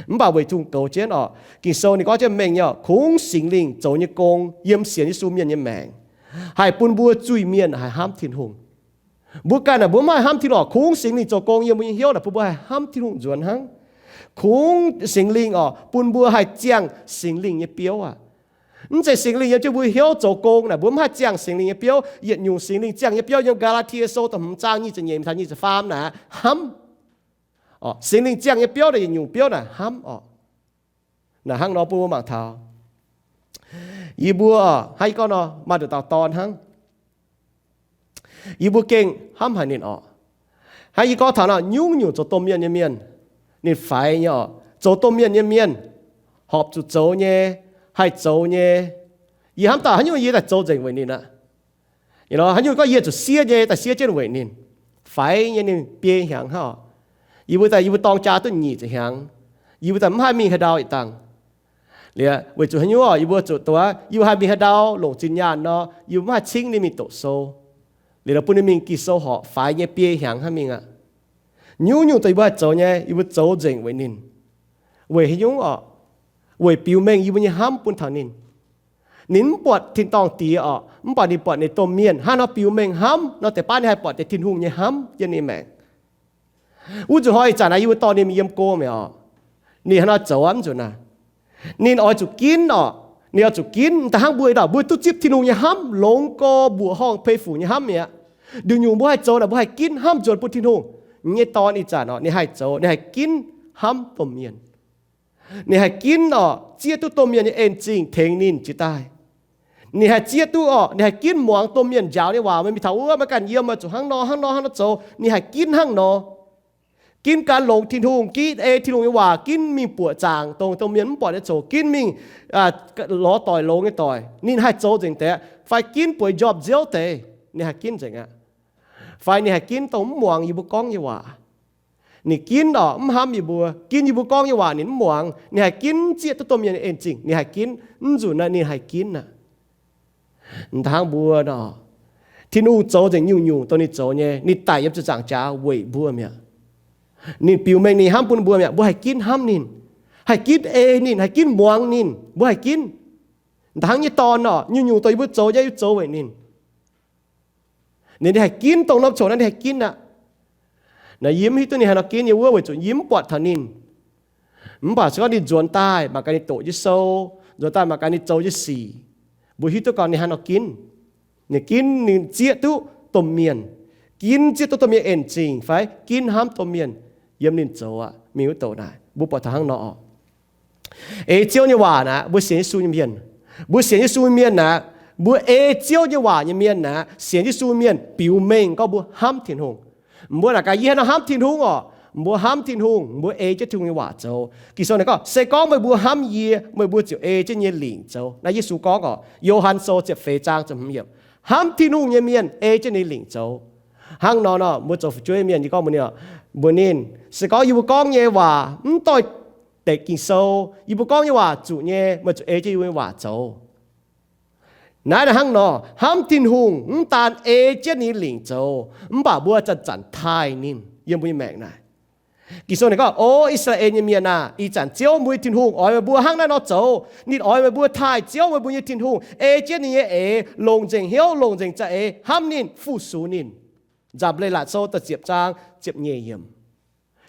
Mv baac weic Tin-Hungh goux jienv orqc, Ging-Sou ninh gorngv jienv mengh nyei orqc, kungx Singx Lingh zoux nyei gong yiem sienx Yesu mienh nyei maengc, haih bun mbuo zuiz-mienh haih hnamv Tin-Hungh. Mbuo ganh naaic mbuo mv haih hnamv Tin-Hungh orqc, kungx Singx Lingh zoux gong yiem mbuo nyei hnyouv naaic bun mbuo haih hnamv Tin-Hungh nzuonx hnangv. Kungx Singx Lingh orqc, bun mbuo haih ziangh Singx Lingh nyei biouv aqv. Mv zeiz Singx Lingh yiem jienv mbuo hnyouv zoux gong naaic, mbuo mv haih ziangh Singx Lingh nyei biouv. Yietc nyungc Singx Lingh ziangh nyei biauv yiem Gaa^laa^tie Sou da'hmz zaang nyic ziepc nyeic taux nyic ziepc faam naaic hnamv. Singx Lingh ziangh nyei biouv naaic yietc nyungc biouv naaic hnamv oc. Naaic hnangv nor bun mbuo mangc taux yie mbuo, hnangv yie gorngv nor, maaih nduqc dauh dorn hnangv. Yie mbuo gengh hnamv haic ninh oc. Hnangv yie gorngv taux nor, nyungc-nyungc zoux domh mienh nyei mienh, ninh faix nyei oc. Zoux domh mienh nyei mienh, horpc zuqc zoux nyei, haih zoux nyei. Yie hnamv daaih haaix nyungc yie daaih zoux nzengc weic ninh aqv. Haaix nyungc gorngv yie zuqc siev nyei, daaih siev jienv weic ninh. Faix nyei, ninh biei hnyangx hnangv oc. Yie mbuo daaih, yie mbuo dorng jaa duqv nyic ziepc hnyangx, yie mbuo daaih mv haih mingh haaix ndau yietc dangh. Liuz weic zuqc haaix nyungc oc, yie mbuo zuqc doqc, yie mbuo haih mingh haaix ndau longc zinh nyaanh nor, yie mbuo mv haih cingv ninh mingh doqc sou. Liuz nor bun ninh mingh Ging-Sou horpc, faix nyei, biei hnyangx hnangv mingh aqv. Nyungc-nyungc dongh yie mbuo haih zoux nyei, yie mbuo zoux nzengc weic ninh. Weic haaix nyungc oc? Weic biux mengh yie mbuo nyei hnamv bun taux ninh. Ninh mv buatc tin-dorngh diex oc, mv baac ninh buatc ninh domh mienh hnangv nor biux mengh hnamv nor, deix baav ninh haih buatc deix Tin-Hungh nyei hnamv yiem ninh maengc. Wuov nzunc hnoi ih zanc naaiv yie mbuo dorh ninh mingh yiem go mi'aqv oc. Ninh hnangv nor zoux aqv, mv nzunc naaic. Ninh oix zuqc ginv oc. Ninh oix zuqc ginv. Da'hnangv mbuo ih ndorm mbuo duqv zipv Tin-Hungh nyei hnamv, longx gorx mbuoqc horngh pei fuc nyei hnamv mi'aqv. Nduqc nyungc mbuo haih zoux naaic, mbuo haih ginv hnamv nzuonx bun Tin-Hungh. Nyei dorn ih zanc oc, ninh haih zoux, ninh haih ginv hnamv domh mienh. Ninh haih ginv oc, zieqv duqv domh mienh nyei en zingh tengx ninh jiez daaih. Ninh haih zieqv duqv oc, ninh haih ginv muangx domh mienh njaaux nyei waac. Meih mingh taux wuov maiv ganh yiem, meih zuqc hnangv nor hnangv nor hnangv nor zoux. Ninh haih ginv hnangv nor. Ginv gan longx Tin-Hungh, ginv ei Tin-Hungh nyei waac, ginv mingh buoqc zaangc dongh domh mienh mv buatc nyei coc, ginv mingh lorz doic longx nyei doic, ninh haih zoux nzengc deix aqv. Fai ginv bueix njormh nziouv deix, ninh haih ginv nzengc aqv. Fai ninh haih ginv dongh mv muangx yie mbuo gorngv nyei waac. Ninh ginv oc, mv hnamv yie mbuo, ginv yie mbuo gorngv nyei waac ninh mv muangx, ninh haih ginv zieqv duqv domh mienh nyei en zingh, ninh haih ginv, mv nzunc naaic ninh haih ginv aqv. Hnangv mbuo nor, Tin-Hungh zoux nzengc nyungc-nyungc dongh ninh zoux nyei, ninh daic yiem ziepc nzaangc jaax weic mbuo mi'aqv. Ninh biux mengh ninh hnamv bun mbuo mi'aqv. Mbuo haih ginv hnamv ninh, haih ginv ei ninh, haih ginv muangx ninh, mbuo haih ginv. Hnangv nyei dorn nor, nyungc-nyungc dongh yie mbuo zoux nyei, yie zoux weic ninh. Ninh, ninh haih ginv dongh norm coc naaiv ninh haih ginv aqv. Naaiv yie mv hiuv duqv ninh haaix nor ginv nyei wuov, weic zuqc yie mv buatc taux ninh. Mv baac se gorngv ninh nzuonx daaih mangc gaax ninh doqc nyei sou, nzuonx daaih mangc gaax ninh zoux nyei sic, mbuo hiuv duqv gorngv ninh haaix nor ginv. Ninh ginv ninh zieqv duqv domh mienh, ginv zieqv duqv domh mienh en zingh fai ginv hnamv domh mienh yiem ninh zoux aqv, mingh wuov doqc naaic. Mbuo buatc taux hnangv nor oc. Ei Ziouv nyei waac naaic, mbuo sienx Yesu nyei mienh, mbuo sienx Yesu nyei mienh naaic, mbuo ei Ziouv nyei waac nyei mienh naaic, sienx Yesu mienh biux mengh gorngv mbuo hnamv Tin-Hungh. Mbuo naaic gaax, yie hnangv nor hnamv Tin-Hungh oc. Mbuo hnamv Tin-Hungh, mbuo ei jienv Tin-Hungh nyei waac zoux. Ging-Sou naaic gorngv, se gorngv meih mbuo hnamv yie, meih mbuo ziouc ei jienv yie nyei lingc zoux. Naaiv Yesu gorngv oc, Yo^han Sou ziepc feix zaang ziepc hmz yiemc, hnamv Tin-Hungh nyei mienh ei jienv ninh nyei lingc zoux. Hnangv nor nor, mbuo zoux fu'jueiv mienh, yie gorngv mbuox ninh, mbuox ninh, se gorngv yie mbuo gorngv nyei waac mv doix-dekc Ging-Sou, yie mbuo gorngv nyei waac zuqc nyei, meih zuqc ei jienv yie mbuo nyei waac zoux. Naaiv hnangv nor, hnamv Tin-Hungh mv daan ei jienv ninh nyei lingc zoux, mv baac mbuo zanc-zanc taaih ninh yiem mbuo nyei maengc naaic. Ging-Sou ninh gorngv, O I^saa^laa^en nyei mienh aah! Ih zanc Ziouv, meih mbuo nyei Tin-Hungh, oix meih mbuo hnangv naaiv nor zoux. Ninh oix meih mbuo taaih Ziouv, meih mbuo nyei Tin-Hungh, ei jienv ninh nyei eix, longc nzengc hnyouv, longc nzengc za'eix hnamv ninh, fu-sux ninh. Nzamc Leiz-Latc Sou da'ziepc zaang ziepc nyeic yiemc.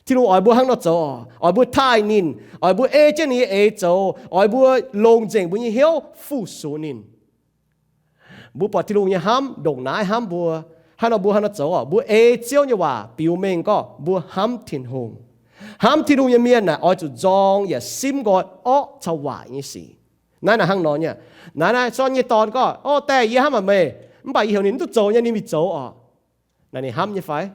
Tin-Hungh oix mbuo hnangv nor zoux, oix mbuo taaih ninh, oix mbuo ei jienv ninh nyei eix zoux, oix mbuo longc nzengc mbuo nyei hnyouv fu-sux ninh. Mbuo buatc Tin-Hungh nyei hnamv ndongc naaiv hnamv mbuo, hnangv nor mbuo hnangv nor zoux oc. Mbuo ei Ziouv nyei waac biux mengh gorngv mbuo hnamv Tin-Hungh. Hnamv Tin-Hungh nyei mienh naaic oix zuqc nzorng yaac simv nqoi orqv caux waaic nyei sic. Naaiv naaic hnangv nor nyei. Naaiv naaiv zorqv nyei dorn gorngv, O die, yie hnamv haic meih, mv baac yie heuc ninh mv duqv zoux nyei, ninh mingh zoux oc. Naaiv ninh hnamv nyei fai?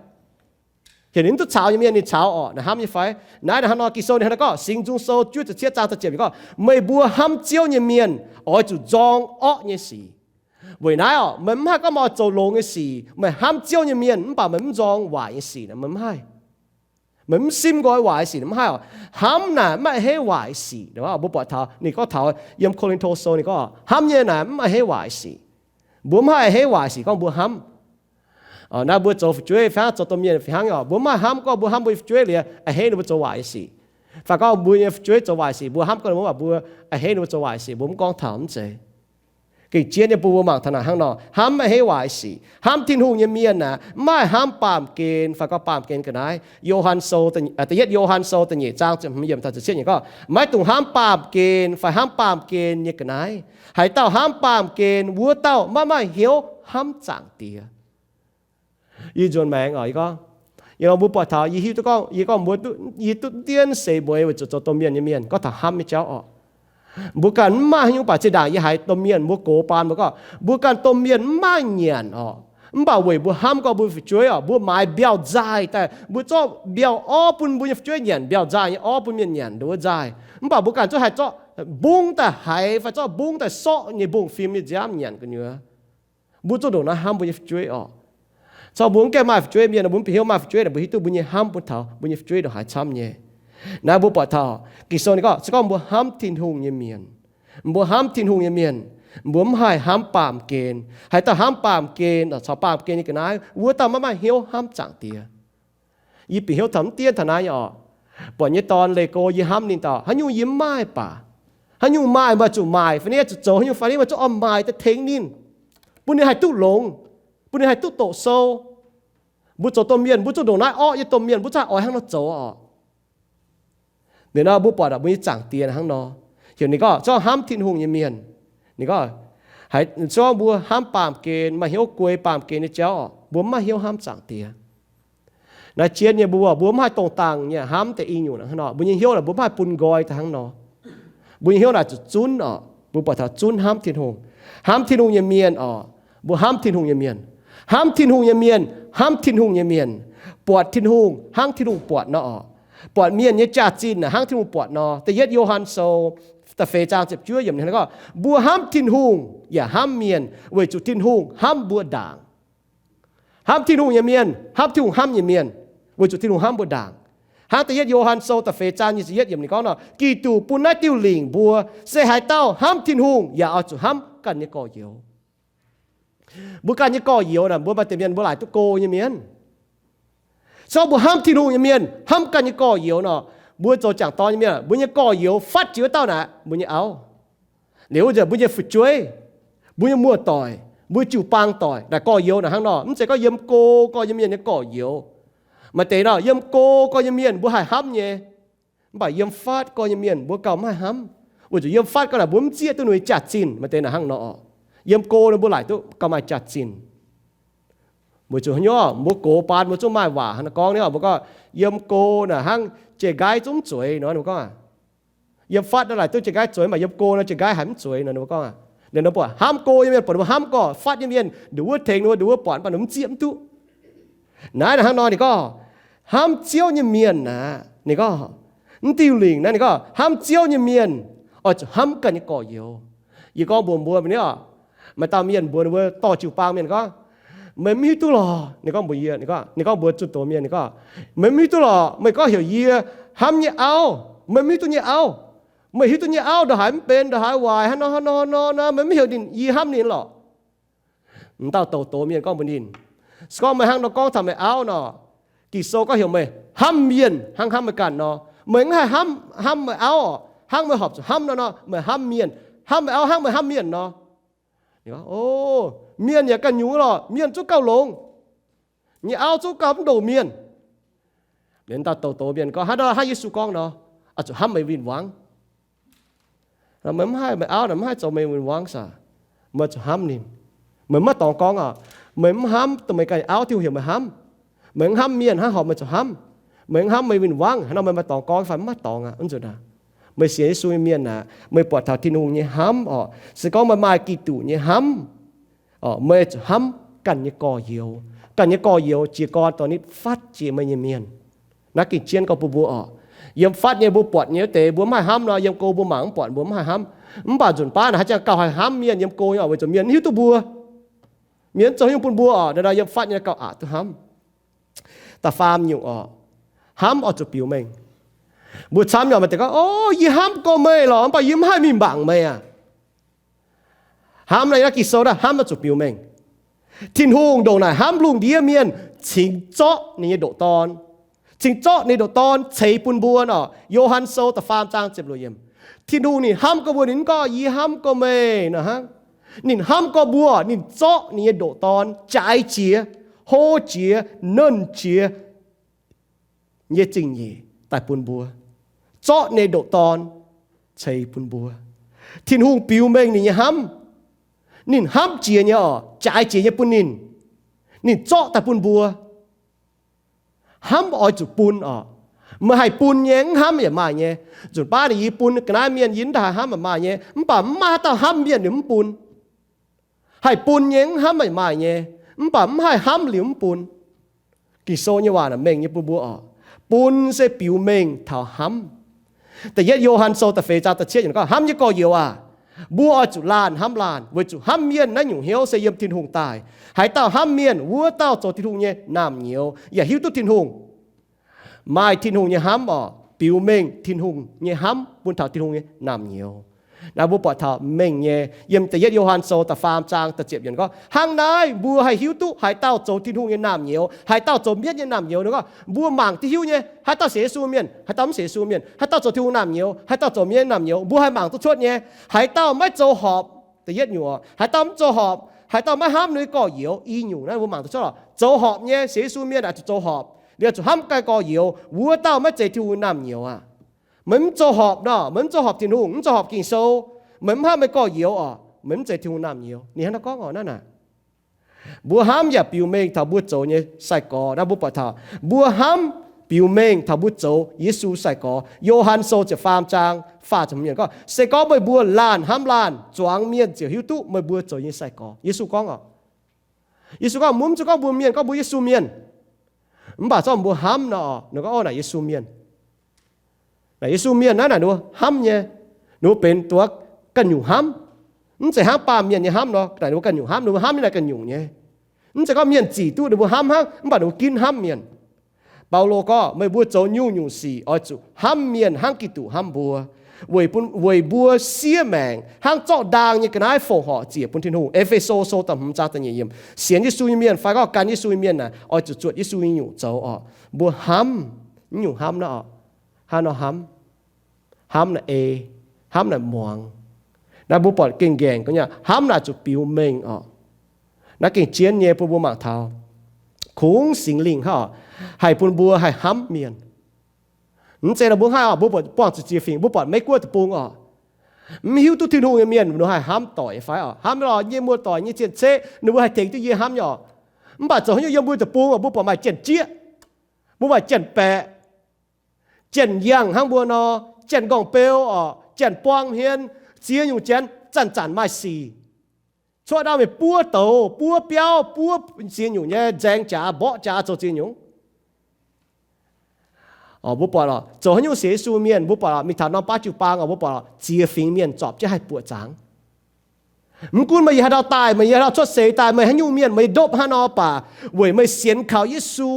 Heuc ninh mv duqv caux nyei mienh ninh caux oc, naaiv hnamv nyei fai? Naaiv naaic hnangv nor, Ging-Sou ninh hnangv nor gorngv, Singx Nzung Sou juov ziepc cietv zaang da'ziepc yiemc gorngv, meih mbuo hnamv Ziouv nyei mienh oix zuqc nzorng orqv nyei sic. Weic naaiv oc, meih mv haih gorngv meih oix zoux longx nyei sic, meih hnamv Ziouv nyei mienh mv baac meih mv nzorng waaic nyei sic, meih mv haih. Meih mv simv nqoi waaic nyei sic, mv haih oc. Hnamv naaic mv a'hneiv waaic nyei sic. Mbuo buatc taux ninh gorngv taux yiem Ko^lin^to Sou ninh gorngv, hnamv nyei naaic mv a'hneiv waaic nyei sic. Mbuo mv haih a'hneiv waaic nyei sic gorngv mbuo hnamv. Naaiv mbuo zoux fu'jueiv fai hnangv zoux domh mienh fih hnangv oc, mbuo mv haih hnamv gorngv mbuo hnamv mbuo nyei fu'jueiv liuz a'hneiv ninh mbuo zoux waaic nyei sic, fai gorngv mbuo nyei fu'jueiv zoux waaic sic mbuo hnamv gorngv ninh mbuo, mbuo a'hneiv ninh mbuo zoux waaic sic, mbuo mv gorngv taux, mv zeiz. Gengh zien nyei bun mbuo mangc taux naaic hnangv nor, hnamv maiv heiv waaic sic. Hnamv Tin-Hungh nyei mienh aeqv, mv maaih hnamv baamh gen fai gorngv baamh gen ga'naaiv. Yo^han Sou, da'yietv Yo^han Sou da'nyeic zaang ziepc hmz yiemc taux ziepc cietv nyeic gorngv, maiv dungx hnamv baamh gen fai hnamv baamh gen nyei ga'naaiv. Haaix dauh hnamv baamh gen, wuov dauh maiv maaih hnyouv hnamv Zaangc Diex. Yie nzuonx maengx oc, yie gorngv, yie nor mbuo buatc taux, yie hiuv duqv gorngv, yie gorngv mbuo duqv, yie duqv dienv seix mbuo weic zuqc zoux domh mienh nyei mienh, gorngv taux hnamv nyei jauv oc. Mbuo ganh mv maaih haaix nyungc baac zinh ndaangc yie haiz domh mienh mbuo gox baan mbuo gorngv, mbuo ganh domh mienh mv maaih nyanc oc. Mv baac weic mbuo hnamv gorngv mbuo fu'jueiv oc, mbuo maaiz mbiauh nzaaih daaih, mbuo zorqv mbiauh orv bun mbuo nyei fu'jueiv nyanc, mbiauh nzaaih nyei orv bun mienh nyanc nduov nzaaih. Mv baac mbuo ganh zungv haih zorqv mbungv daaih haiz fai zorqv mbungv daaih sorqv nyei mbungv-fim nyei nziaamv nyanc gu'nyuoz. Mbuo zungv ndongc naaiv hnamv mbuo nyei fu'jueiv oc. Caux mbuo mv gaengh maaih fu'jueiv mienh, mbuo mv bieqc hnyouv maaih fu'jueiv naaic, mbuo hiuv duqv mbuo nyei hnamv bun taux mbuo nyei fu'jueiv ndongc haaix camv nyei. Naaiv mbuo buatc taux Ging-Sou ninh gorngv, se gorngv mbuo hnamv Tin-Hungh nyei mienh, mbuo hnamv Tin-Hungh nyei mienh, mbuo mv haih hnamv baamh gen. Haaix dauh hnamv baamh gen, caux baamh gen nyei ga'naaiv, wuov dauh maiv maaih hnyouv hnamv Zaangc Diex. Yie bieqc hnyouv taux mv dienv taux naaiv nyei oc. Buatc nyei dorn leih go yie hnamv ninh dauh, haaix nyungc yie mv maaih baac, haaix nyungc maaih maaih zuqc maaic fai niv zuqc zoux haaix nyungc fai niv maaih zuqc oix maaic daaih tengx ninh, bun ninh haih duqv longx, bun ninh haih duqv doqc sou. Mbuo zoux domh mienh, mbuo zungv ndongc naaiv orqv nyei domh mienh, mbuo zungv oix hnangv nor zoux oc. Liuz nor mbuo buatc mbuo nyei Zaangc Diex hnangv nor, heuc ninh gorngv zorqv hnamv Tin-Hungh nyei mienh, ninh gorngv, haaix zorqv mbuo hnamv baamh gen, maaih hnyouv guei baamh gen nyei jauv oc, mbuo mv maaih hnyouv hnamv Zaangc Diex. Naaiv jienv nyei mbuo, mbuo mv haih dongh dangh nyei hnamv deix i nyungc hnangv nor, mbuo nyei hnyouv naaic mbuo mv haih bun nqoi daaih hnangv nor. Mbuo nyei hnyouv naaic zuqc zunv oc, mbuo buatc taux zunv hnamv Tin-Hungh. Hnamv Tin-Hungh nyei mienh oc, mbuo hnamv Tin-Hungh nyei mienh. Hnamv Tin-Hungh nyei mienh hnamv Tin-Hungh nyei mienh, buatc Tin-Hungh hnangv Tin-Hungh buatc nor oc. Buatc mienh nyei jaax-zinh naaic hnangv Tin-Hungh buatc nor. Da'yietv Yo^han Sou da'feix zaang ziepc juov yiemc ninh gorngv, mbuo hnamv Tin-Hungh yaac hnamv mienh weic zuqc Tin-Hungh hnamv mbuo ndaangc. Hnamv Tin-Hungh nyei mienh hnamv Tin-Hungh hnamv nyei mienh, weic zuqc Tin-Hungh hnamv mbuo ndaangc. Hnangv da'yietv Yo^han Sou da'feix zaang nyic ziepc yietv yiemc ninh gorngv nor, Giduc bun naaiv diuh lingc mbuo, se haaix dauh hnamv Tin-Hungh yaac oix zuqc hnamv ganh nyei gorx-youz. Mbuo ganh nyei gorx-youz naaic, mbuo maaih deix mienh mbuo laaic duqv go nyei mienh. Se gorngv mbuo hnamv Tin-Hungh nyei mienh hnamv ganh nyei gorx-youz nor, mbuo zoux jangc dorn nyei mienh, mbuo nyei gorx-youz fatv jiex wuov dauh naaic mbuo nyei auv. Liuz wuov nzunc mbuo nyei fu'jueiv, mbuo nyei muoz-doic, mbuo jiu-baang doic naaic gorx-youz naaic hnangv nor, mv zeiz gorngv yiem go gorx nyei mienh nyei gorx-youz. Maaih deix nor yiem go gorx nyei mienh mbuo haih hnamv nyei, mv baac yiem fatv gorx nyei mienh mbuo gauh mv haih hnamv, weic zuqc yiem fatv gorx naaic mbuo mv zieqv duqv ninh nyei jaax-zinh. Maaih deix naaic hnangv nor, yiem go nor mbuo laaic duqv gauh maaih jaax-zinh. Weic zuqc haaix nyungc, mbuo gox baan mbuo zungv maaih waac hnangv nor gorngv ni, mbuo gorngv yiem go naaic hnangv jiex nqaiv zungv mv zueiz nor, mbuo gorngv yiem fatv nor laaic duqv jiex nqaiv zueiz, mv baac yiem go nor jiex nqaiv haiz mv zueiz nor, mbuo gorngv. Ninh mbuo buatc hnamv go nyei mienh buatc ninh mbuo hnamv gorx, fatv nyei mienh nduov wuov tengx ninh mbuo, nduov wuov buatc mv baac ninh mv zieqv mv duqv. Naaiv naaic hnangv nor ninh gorngv, hnamv Ziouv nyei mienh aeqv, ninh gorngv, mv diuh lingc naaiv ninh gorngv hnamv Ziouv nyei mienh oix zuqc hnamv ganh nyei gorx-youz. Yie gorngv mbuox mbuo ni, maaih dauh mienh mbuox ninh mbuo dorh jiu-baang mienh gorngv, meih mv hiuv duqv lorqc. Ninh gorngv mbuox yie, ninh gorngv mbuox zunh doz mienh, ninh gorngv, meih mv hiuv duqv lorqc. Meih gorngv heuc yie hnamv nyei auv, meih mv hiuv duqv nyei auv. Meih hiuv duqv nyei auv ndongc haaix mv benx, ndongc haaix waaic, hnangv nor hnangv nor hnangv nor, meih mv heuc ninh, yie hnamv ninh lorqc. M'dauh douz-doz mienh gorngv mbuox ninh, se gorngv meih hnangv nor gorngv taux meih auv nor, Ging-Sou gorngv heuc meih hnamv mienh hnangv hnamv meih ganh nor. Meih mv haih hnamv, hnamv meih auv hnangv meih horpc zuqc hnamv nor nor, meih hnamv mienh, hnamv meih auv hnangv meih hnamv mienh nor. O, mienh yaac ganh nyungc lorqc, mienh zungv gauh longx, nyei auv zungv gauh mv ndoqc mienh. Liuz dauh douz-doz mienh gorngv, hnangv nor hnangv Yesu gorngv nor, oix zuqc hnamv meih win-wangv. Meih mv haih, meih auv naaic mv haih zoux meih win-wangv saah? Meih zuqc hnamv ninh. Meih mv maaih dorngx gorngv oc. Meih mv hnamv dongh meih ganh auv, Tin-Hungh heuc meih hnamv. Meih mv hnamv mienh, hnangv haaix meih zuqc hnamv? Meih mv hnamv meih win-wangv, hnangv nor meih maaih dorngx gorngv fai? Mv maaih dorngx aqv. Wuov nzunc aeqv, meih sienx Yesu nyei mienh aeqv, meih buatc taux Tin-Hungh nyei hnamv oc. Se gorngv meih maaih Giduc nyei hnamv, meih zuqc hnamv ganh nyei gorx-youz. Ganh nyei gorx-youz jiez gorn dorh nitv fatv jiex meih nyei mienh. Naaiv gengh jienv gorngv bun mbuo oc. Yiem fatv nyei mbuo buatc nyei wuov deix mbuo mv haih hnamv nor, yiem go mbuo mangc mv buatc mbuo mv haih hnamv. Mv baac nzunc baav naaic haaix zanc gauh haih hnamv mienh yiem go nyei oc, weic zuqc mienh mv hiuv duqv mbuo. Mienh mv zoux haaix nyungc bun mbuo oc, naaiv nor yiem fatv nyei gauh aqc duqv hnamv. Da'faam nyungc oc, hnamv oix zuqc biux mengh. Mbuo camv nyei oc, maaih deix gorngv, o, yie hnamv gorx meih lorqc, mv baac yie mv haih mingh mangc meih aqv. Hnamv naaiv, Ging-Sou naaiv hnamv oix zuqc biux mengh. Tin-Hungh ndongc naaic hnamv lungh ndiev mienh cingx zorqv ninh nyei ndoqc Dorn. Cingx zorqv ninh ndoqc Dorn ceix bun mbuo oc. Yo^han Sou da'faam zaang ziepc luoqc yiemc. Tin-Hungh ninh hnamv gorx mbuo, ninh mv gorngv yie hnamv gorx meih nor hnangv. Ninh hnamv gorx mbuo, ninh zorqv ninh nyei ndoqc Dorn jaaix jiex, hlo jiex, nernh jiex nyei zingh nyeic daaih bun mbuo, zorqv ninh nyei ndoqc Dorn ceix bun mbuo. Tin-Hungh biux mengh ninh nyei hnamv. Ninh hnamv jiex nyei oc, jaaix jiex nyei bun ninh. Ninh zorqv daaih bun mbuo. Hnamv oix zuqc bun oc. Meih haih bun nyei, mv hnamv yaac maaih nyei. Nzunc baav ninh yie bun ga'naaiv mienh, yie mv daaih haih hnamv yaac maaih nyei. Mv baac mv maaih haaix dauh hnamv mienh ninh mv bun. Haih bun nyei, mv hnamv yaac maaih nyei. Mv baac mv haih hnamv liuz mv bun. Ging-Sou nyei waac naaic mengh nyei bun mbuo oc. Bun se biux mengh taux hnamv. Da'yietv Yo^han Sou da'feix zaang da'cietv yiemc gorngv, hnamv nyei gorx-youz aac, mbuo oix zuqc laanh hnamv laanh, weic zuqc hnamv mienh naaiv nyungc hnyouv se yiem Tin-Hungh daaih. Haaix dauh hnamv mienh, wuov dauh zoux Tin-Hungh nyei naamh nyouz yaac hiuv duqv Tin-Hungh. Maaih Tin-Hungh nyei hnamv oc, biux mengh Tin-Hungh nyei hnamv bun taux Tin-Hungh nyei naamh nyouz. Naaiv mbuo buatc taux mengh nyei yiem da'yietv Yo^han Sou da'faam zaang da'ziepc yiemc gorngv, hnangv naaiv mbuo haih hiuv duqv haaix dauh zoux Tin-Hungh nyei naamh nyouz, haaix dauh zoux mienv nyei naamh nyouz. Ninh gorngv mbuo mangc duqv hiuv nyei, haaix dauh sienx Yesu mienh, haaix dauh mv sienx Yesu mienh, haaix dauh zoux Tin-Hungh naamh nyouz, haaix dauh zoux mienv naamh nyouz, mbuo haih mangc duqv cuotv nyei. Haaix dauh maiv zoux horpc, da'yietv nyungc, haaix dauh mv zoux horpc, haaix dauh maiv hnamv ninh nyei gorx-youz, i nyungc naaiv mbuo mangc duqv cuotv lorqc. Zoux horpc nyei, sienx Yesu mienh aah, zuqc zoux horpc, liuz zuqc hnamv ganh gorx-youz, wuov dauh maiv zeiz Tin-Hungh naamh nyouz aqv. Meih mv zoux horpc nor, meih mv zoux horpc Tin-Hungh, mv zoux horpc Ging-Sou, meih mv hnamv meih gorx-youz oc, meih mv zeiz Tin-Hungh naamh nyouz. Ninh hnangv naaiv gorngv oc, naaiv naaic. Mbuo hnamv yaac biux mengh taux mbuo zoux nyei sai-gorx. Naaiv mbuo buatc taux mbuo hnamv biux mengh taux mbuo zoux Yesu sai-gorx. Yo^han Sou ziepc faam zaang faah ziepc hmz yiemc gorngv, se gorngv meih mbuo laanh hnamv laanh, zuangx mienh ziouc hiuv duqv meih mbuo zoux nyei sai-gorx. Yesu gorngv oc. Yesu gorngv, mv zeiz gorngv mbuo mienh, gorngv mbuo Yesu mienh. Mv baac zorqv mbuo hnamv nor, ninh gorngv, o, naaic Yesu mienh. Naaic Yesu mienh naaiv naaic ninh mbuo hnamv nyei, ninh mbuo benx duqv ganh nyungc hnamv. Mv zeiz hnangv baamh mienh nyei hnamv nor, naaic ninh mbuo ganh nyungc hnamv, ninh mbuo hnamv nyei naaic ganh nyungc nyei. Mv zeiz gorngv mienh zic duqv ninh mbuo hnamv hnangv, mv baac ninh mbuo ginv hnamv mienh. Baulo gorngv, meih mbuo zoux nyungc-nyungc sic oix zuqc hnamv mienh hnangv Giduc hnamv mbuo, weic bun, weic mbuo siev maengc hnangv zorqv ndaang nyei ga'naaiv fongc horc ziec bun Tin-Hungh. E^fe^so Sou da'hmz zaang da'nyeic yiemc. Sienx Yesu nyei mienh fai gorngv gan Yesu nyei mienh naaic oix zuqc zuotc Yesu nyei nyungc zoux oc. Mbuo hnamv, nyungc hnamv naaiv oc. Hnangv nor hnamv, hnamv naaic ei, hnamv naaic muangx. Naaiv mbuo buatc gengh nqaengc gorngv nyei, hnamv naaic zuqc biux mengh oc. Naaiv gengh jienv nyei bun mbuo mangc taux kungx Singx Lingh hnangv oc, haih bun mbuo haih hnamv mienh. Mv zeiz nor mbuo hnangv oc, mbuo buatc buangh zuqc ziex fingx, mbuo buatc Meiv Guoqv deic-bung oc, mv hiuv duqv Tin-Hungh nyei mienh ninh haih hnamv doic fai oc, hnamv lorz yie nyei muoz-doic nyei cien-ceqv ninh mbuo haih tengx duqv yie hnamv nyei oc. Mv baac zoux haaix nyungc yiem mbuo deic-bung oc, mbuo buatc maaih janx-jieqv, mbuo maaih janx-baeqc, janx-yangh hnangv mbuo nor, janx-nqorngv-beu oc, janx-buang hmien, ziex nyungc janx zanc-zanc maaih sic. Cuotv ndau mingh buov douz, buov biauv, buov ziex nyungc nyei nzaeng jaax, mborqv jaax, zoux ziex nyungc. Mbuo buatc oc, zoux haaix nyungc sienx Yesu mienh, mbuo buatc oc, mingh taux norm baav jiu-baang oc, mbuo buatc oc, ziex fingx mienh zorpc jienv haih buoqc zaangc. Mv gunv meih yiem haaix ndau daaih, meih yiem haaix ndau cuotv seix daaih, meih haaix nyungc mienh, meih ndopv haaix nor baac, weic meih sienx kaux Yesu,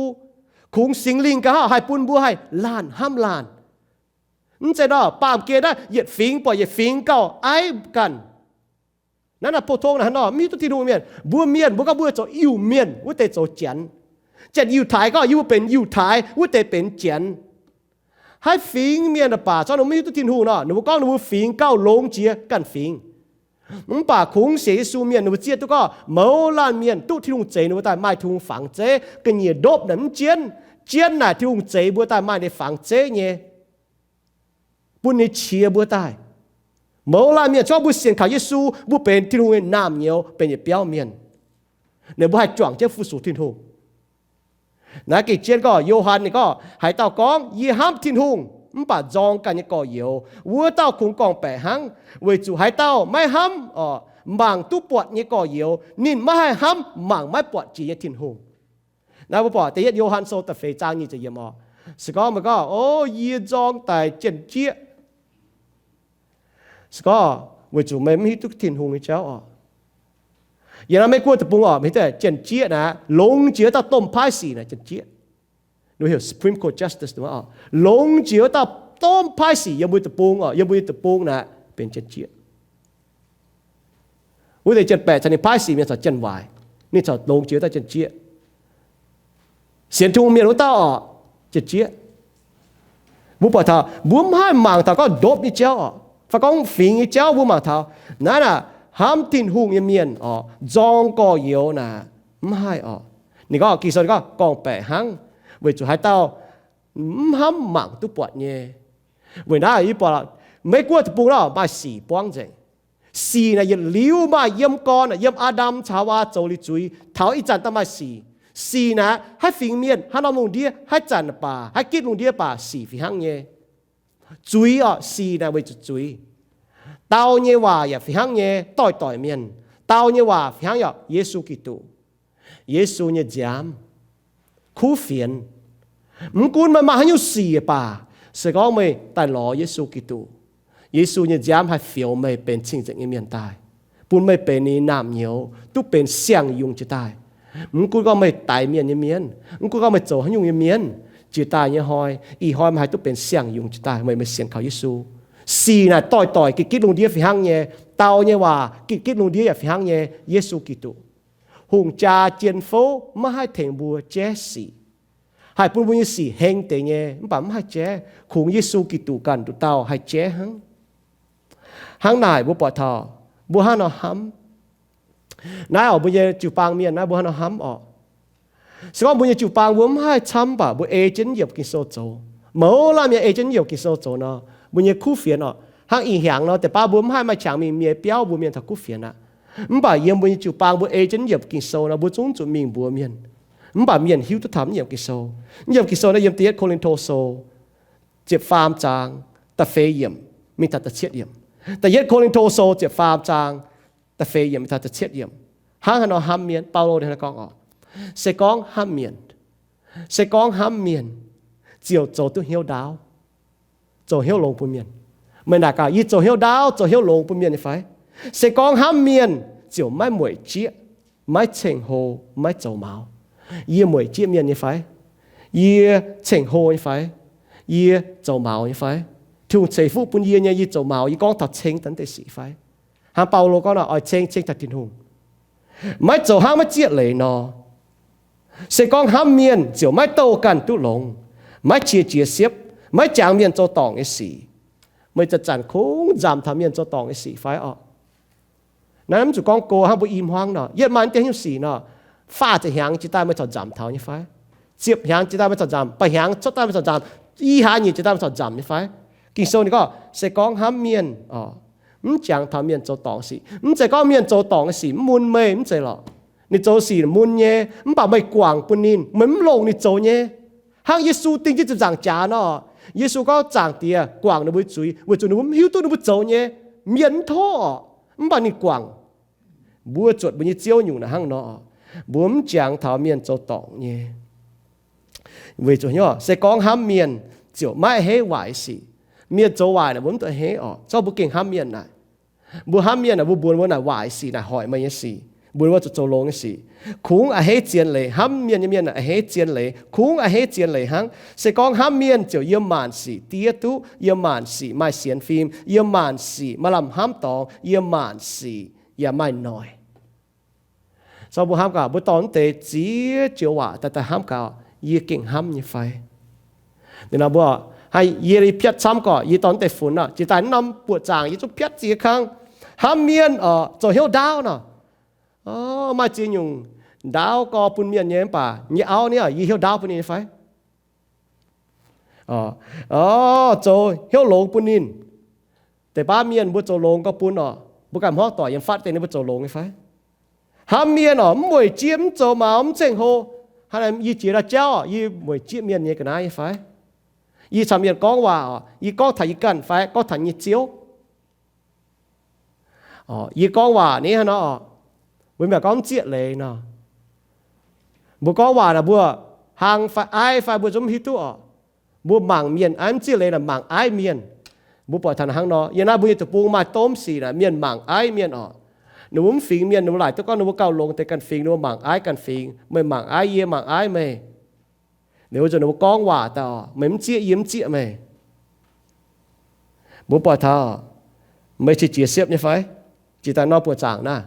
kungx Singx Lingh gauh haih bun mbuo haih laanh hnamv laanh. Mv zeiz nor, baamh gen naaiv yietc fingx buatc yietc fingx gauh aiv ganh. Naaiv naaic pou-tong naaic hnangv nor, mv hiuv duqv Tin-Hungh mienh. Mbuo mienh, mbuo gorngv mbuo zoux Iu-Mienh, wuov deix zoux janx. Janx-Yiutai gorngv yie mbuo benx Yiutai, wuov deix benx janx. Haiv fingx mienh baac zorqv ninh mbuo mv hiuv duqv Tin-Hungh nor, ninh mbuo gorngv ninh mbuo fingx gauh longx jiex ganh fingx. Mv baac kungx sienx Yesu mienh ninh mbuo zieqv duqv gorngv mouz laanh mienh duqv Tin-Hungh zeix ninh mbuo daaih maaih Tin-Hungh fangx zeiv, ga'nyiec ndopv naaic mv jienv. Jienv naaic Tin-Hungh zeix mbuo daaih maaih ninh fangx zeiv nyei, bun ninh qiex mbuo daaih. Mouz laanh mienh, zorqv mbuo sienx kaux Yesu, mbuo benx Tin-Hungh nyei naamh nyouz, benx yietc biauv mienh. Ninh mbuo haih juangc jienv fu-sux Tin-Hungh. Naaiv gengh jienv gorngv, Yo^han ninh gorngv, haaix dauh gorngv, yie hnamv Tin-Hungh, mv baac nzorng ganh nyei gorx-youz, wuov dauh kungx gorngv-baeqc hnangv. Weic zuqc haaix dauh maiv hnamv oc, mangc duqv buatc nyei gorx-youz, ninh maiv haih hnamv mangc maiv buatc jiex nyei Tin-Hungh. Naaiv mbuo buatc da'yietv Yo^han Sou da'feix zaang nyic ziepc yiemc oc. Se gorngv meih gorngv, o, yie nzorng daic janx-jieqv, se gorngv weic zuqc meih mv hiuv duqv Tin-Hungh nyei jauv oc. Yiem naaiv Meiv Guoqv deic-bung oc, meih hiuv duqv janx-jieqv naaic, longx jiex wuov dauh domh paaiv sic naaic janx-jieqv. Ninh heuc Supreme Court Justice oc. Longx jiex wuov dauh domh paaiv sic yiem mbuo deic-bung oc, yiem mbuo nyei deic-bung naaic benx janx-jieqv. Wuov deix janx-baeqc caux ninh paaiv sic mienh caux janx-waaic, ninh caux longx jiex wuov dauh janx-jieqv. Sienx Tin-Hungh mienh wuov dauh oc, janx-jieqv. Mbuo buatc taux, mbuo mv haih mangc taux gorngv ndopv nyei jauv oc, fai gorngv fingx nyei jauv mbuo mangc taux. Naaiv naaic, Hnamv Tin-Hungh nyei mienh oc, nzorng gorx-youz naaic mv haih oc. Ninh gorngv, Ging-Sou ninh gorngv gorngv-baeqc hnangv, weic zuqc haaix dauh mv hnamv mangc duqv buatc nyei. Weic naaiv yie buatc Meiv Guoqv deic-bung naaiv maaih sic buangv nzengc. Sic naaic yietc liuz maaih yiem gorn, yiem Aa^ndam caux Haawaa zoux liuz zuiz taux ih zanc daaih maaih sic. Sic naaic haaix fingx mienh, haaix norm lungh ndiev, haaix zanc baac, haaix gitv lungh ndiev baac sic fih hnangv nyei. Zuiz oc, sic naaic weic zuqc zuiz. Dau nyei waac yaac fih hnangv nyei, doix-doic mienh. Dau nyei waac fih hnangv yaac Yesu Giduc. Yesu nyei nziaamv kuv fienx. Mv gunv meih maaih haaix nyungc sic baac, se gorngv meih daaih lorz Yesu Giduc, Yesu nyei nziaamv haih fioux meih benx cing-nzengc nyei mienh daaih, bun meih benx ninh naamh nyouz, duqv benx siang-yungz jiex daaih. Mv gunv gorngv meih daix mienh nyei mienh, mv gunv gorngv meih zoux haaix nyungc nyei mienh, jiex daaih nyei hnoi, ih hnoi meih haih duqv benx siang-yungz jiex daaih, meih, meih sienx kaux Yesu. Sic naaic doix-doic gitv-gitv lungh ndiev fih hnangv nyei. Dau nyei waac gitv-gitv lungh ndiev yaac fih hnangv nyei, Yesu Giduc. Hungh jaa jien fouv maiv haih tengx mbuo jaiv sic. Haih bun mbuo nyei sic heng deix nyei, mv baac mv haih jaiv. Kungx Yesu Giduc ganh nduqc dauh haih jaiv hnangv. Hnangv naaic mbuo buatc taux mbuo hnangv nor hnamv. Naaiv oc, mbuo nyei jiu-baang mienh naaiv mbuo hnangv nor hnamv oc. Se gorngv mbuo nyei jiu-baang mbuo mv haih camv baac mbuo ei jienv yiemc Ging-Sou zoux. Mouz laanh mienh ei jienv yiemc Ging-Sou zoux nor, mbuo nyei kuv fienx oc, hnangv ih hnyangx nor deix baav mbuo mv haih maaih qangx mingh miez biauv, mbuo mienh taux kuv fienx aqv. Mv baac yiem mbuo nyei jiu-baang mbuo ei jienv yiemc Ging-Sou nor, mbuo zungv zuqc mingh mbuox mienh. Mv baac mienh hiuv duqv taux mv yiemc Ging-Sou. Mv yiemc Ging-Sou naaiv yiem da'yietv Ko^lin^to Sou ziepc faam zaang da'feix yiemc mingh taux da'cietv yiemc. Da'yietv Ko^lin^to Sou ziepc faam zaang da'feix yiemc mingh taux da'cietv yiemc. Hnangv haaix nor hnamv mienh, Baulo ninh hnangv nor gorngv oc. Se gorngv hnamv mienh, se gorngv hnamv mienh, ziouc zoux duqv hnyouv ndaauv, zoux hnyouv longx bun mienh. Meih naaic gaax, yie zoux hnyouv ndaauv, zoux hnyouv longx bun mienh nyei fai? Se gorngv hnamv mienh, ziouc maiv mueic jieqv, maiv ceng-hlo, maiv zoux maux. Yie mueic jieqv mienh nyei fai? Yie ceng-hlo nyei fai? Yie zoux maux nyei fai? Tin-Hungh ceix fuqv bun yie nyei, yie zoux maux, yie gorngv taux ceng daaih deix sic fai? Hnangv Baulo gorngv nor, oix ceng, ceng taux Tin-Hungh. Maiv zoux hnangv maiv zieqv leiz nor. Se gorngv hnamv mienh ziouc maiv douh ganh duqv longx, maiv qiex jiez siepv, maiv jangx mienh zoux dorngc nyei sic. Meih zanc-zanc kungx nzamc taux mienh zoux dorngc nyei sic fai oc? Naaiv mv zuqc gorngv go hnangv mbuo i hmuangv nor, yietv maaih deix hnyouv sic nor, faah ziepc hnyangx jiex daaih meih corc nzamc taux nyei fai? Ziepc hnyangx jiex daaih meih corc nzamc, ba'hnyangx cuotv daaih meih corc nzamc, i hlaax nyeic jiex daaih meih corc nzamc nyei fai? Ging-Sou ninh gorngv, se gorngv hnamv mienh oc, mv jangx taux mienh zoux dorngc sic. Mv zeiz gorngv mienh zoux dorngc nyei sic mv mun meih, mv zeiz lorqc. Ninh zoux sic mun nyei, mv baac meih guangc bun ninh, meih mv longc ninh zoux nyei. Hnangv Yesu ding jienv ziepc nzaangc jaax nor, Yesu gorngv Zaangc Diex guangc ninh mbuo zuiz weic zuqc ninh mbuo mv hiuv duqv ninh mbuo zoux nyei. Mienh mv tov oc, mv baac ninh guangc. Mbuo zuotc mbuo nyei Ziouv nyungc naaic hnangv nor, mbuo mv jangx taux mienh zoux dorngc nyei. Weic zuqc hnyouv se gorngv hnamv mienh ziouc maiv a'hneiv waaic sic. Mienh zoux waaic naaic mbuo mv duqv a'hneiv oc. Zorqv mbuo gengh hnamv mienh naaic, mbuo hnamv mienh naaic, mbuo mbuox mbuo naaic waaic sic naaic, hoic meih nyei sic, mbuox mbuo zuqc zoux longx nyei sic. Kungx a'hneiv zien leiz, hnamv mienh nyei mienh naaic a'hneiv zien leiz, kungx a'hneiv zien leiz hnangv. Se gorngv hnamv mienh ziouc yiem maanc sic diev duqv, yiem maanc sic maaih sienx fim, yiem maanc sic maaih lamh hnamv dorngx, yiem maanc sic yaac maaih noic. Zorqv mbuo hnamv gaax, mbuo dorh naaiv deix ziex joux waac daaih daaih hnamv gaax, yie gengh hnamv nyei fai? Ninh nor mbuo, haih yie piatv camv gorqc, yie dorh naaiv deix funx nor, jiex daaih naaiv norm buoqc zaangc yie zungv piatv ziex kang. Hnamv mienh oc, zoux hnyouv ndaauv nor. Maaih ziex nyungc ndaauv gorx bun mienh nyei mv baac nyei auv ni, yie hnyouv ndaauv bun ninh nyei fai? Zoux hnyouv longx bun ninh. Deix baav mienh mbuo zoux longx gorx bun oc, mbuo ganh hmuangv doic yiem fatv deix ninh mbuo zoux longx nyei fai? Hnamv mienh oc, mv mueic jieqv, mv zoux maux, mv ceng-hlo. Hnangv naaic yie jiex ndau jauv oc, yie mueic jieqv mienh nyei ga'naaiv nyei fai? Yie caux mienh gorngv waac oc, yie gorngv taux yie ganh fai gorngv taux nyei Ziouv? Yie gorngv waac ni hnangv nor oc, mbuo mienh gorngv mv zieqv leiz nor. Mbuo gorngv waac naaic mbuo hlang fai aiv fai mbuo zungv mv hiuv duqv oc. Mbuo mangc mienh aiv, mv zieqv leiz naaic mangc aiv mienh. Mbuo buatc taux hnangv nor, yiem naaiv mbuo nyei deic-bung maaih domh sic naaic mienh mangc aiv mienh oc. Ninh mbuo mv fingx mienh, ninh mbuo laaic duqv gorngv ninh mbuo gauh longx deix ganh fingx, ninh mbuo mangc aiv ganh fingx. Meih mangc aiv yie, mangc aiv meih. Liuz zuqc ninh mbuo gorngv waac daaih oc, meih mv zieqv yie mv zieqv meih. Mbuo buatc taux meih qiex jiez siepv nyei fai? Jiex daaih norm buoqc zaangc naaiv,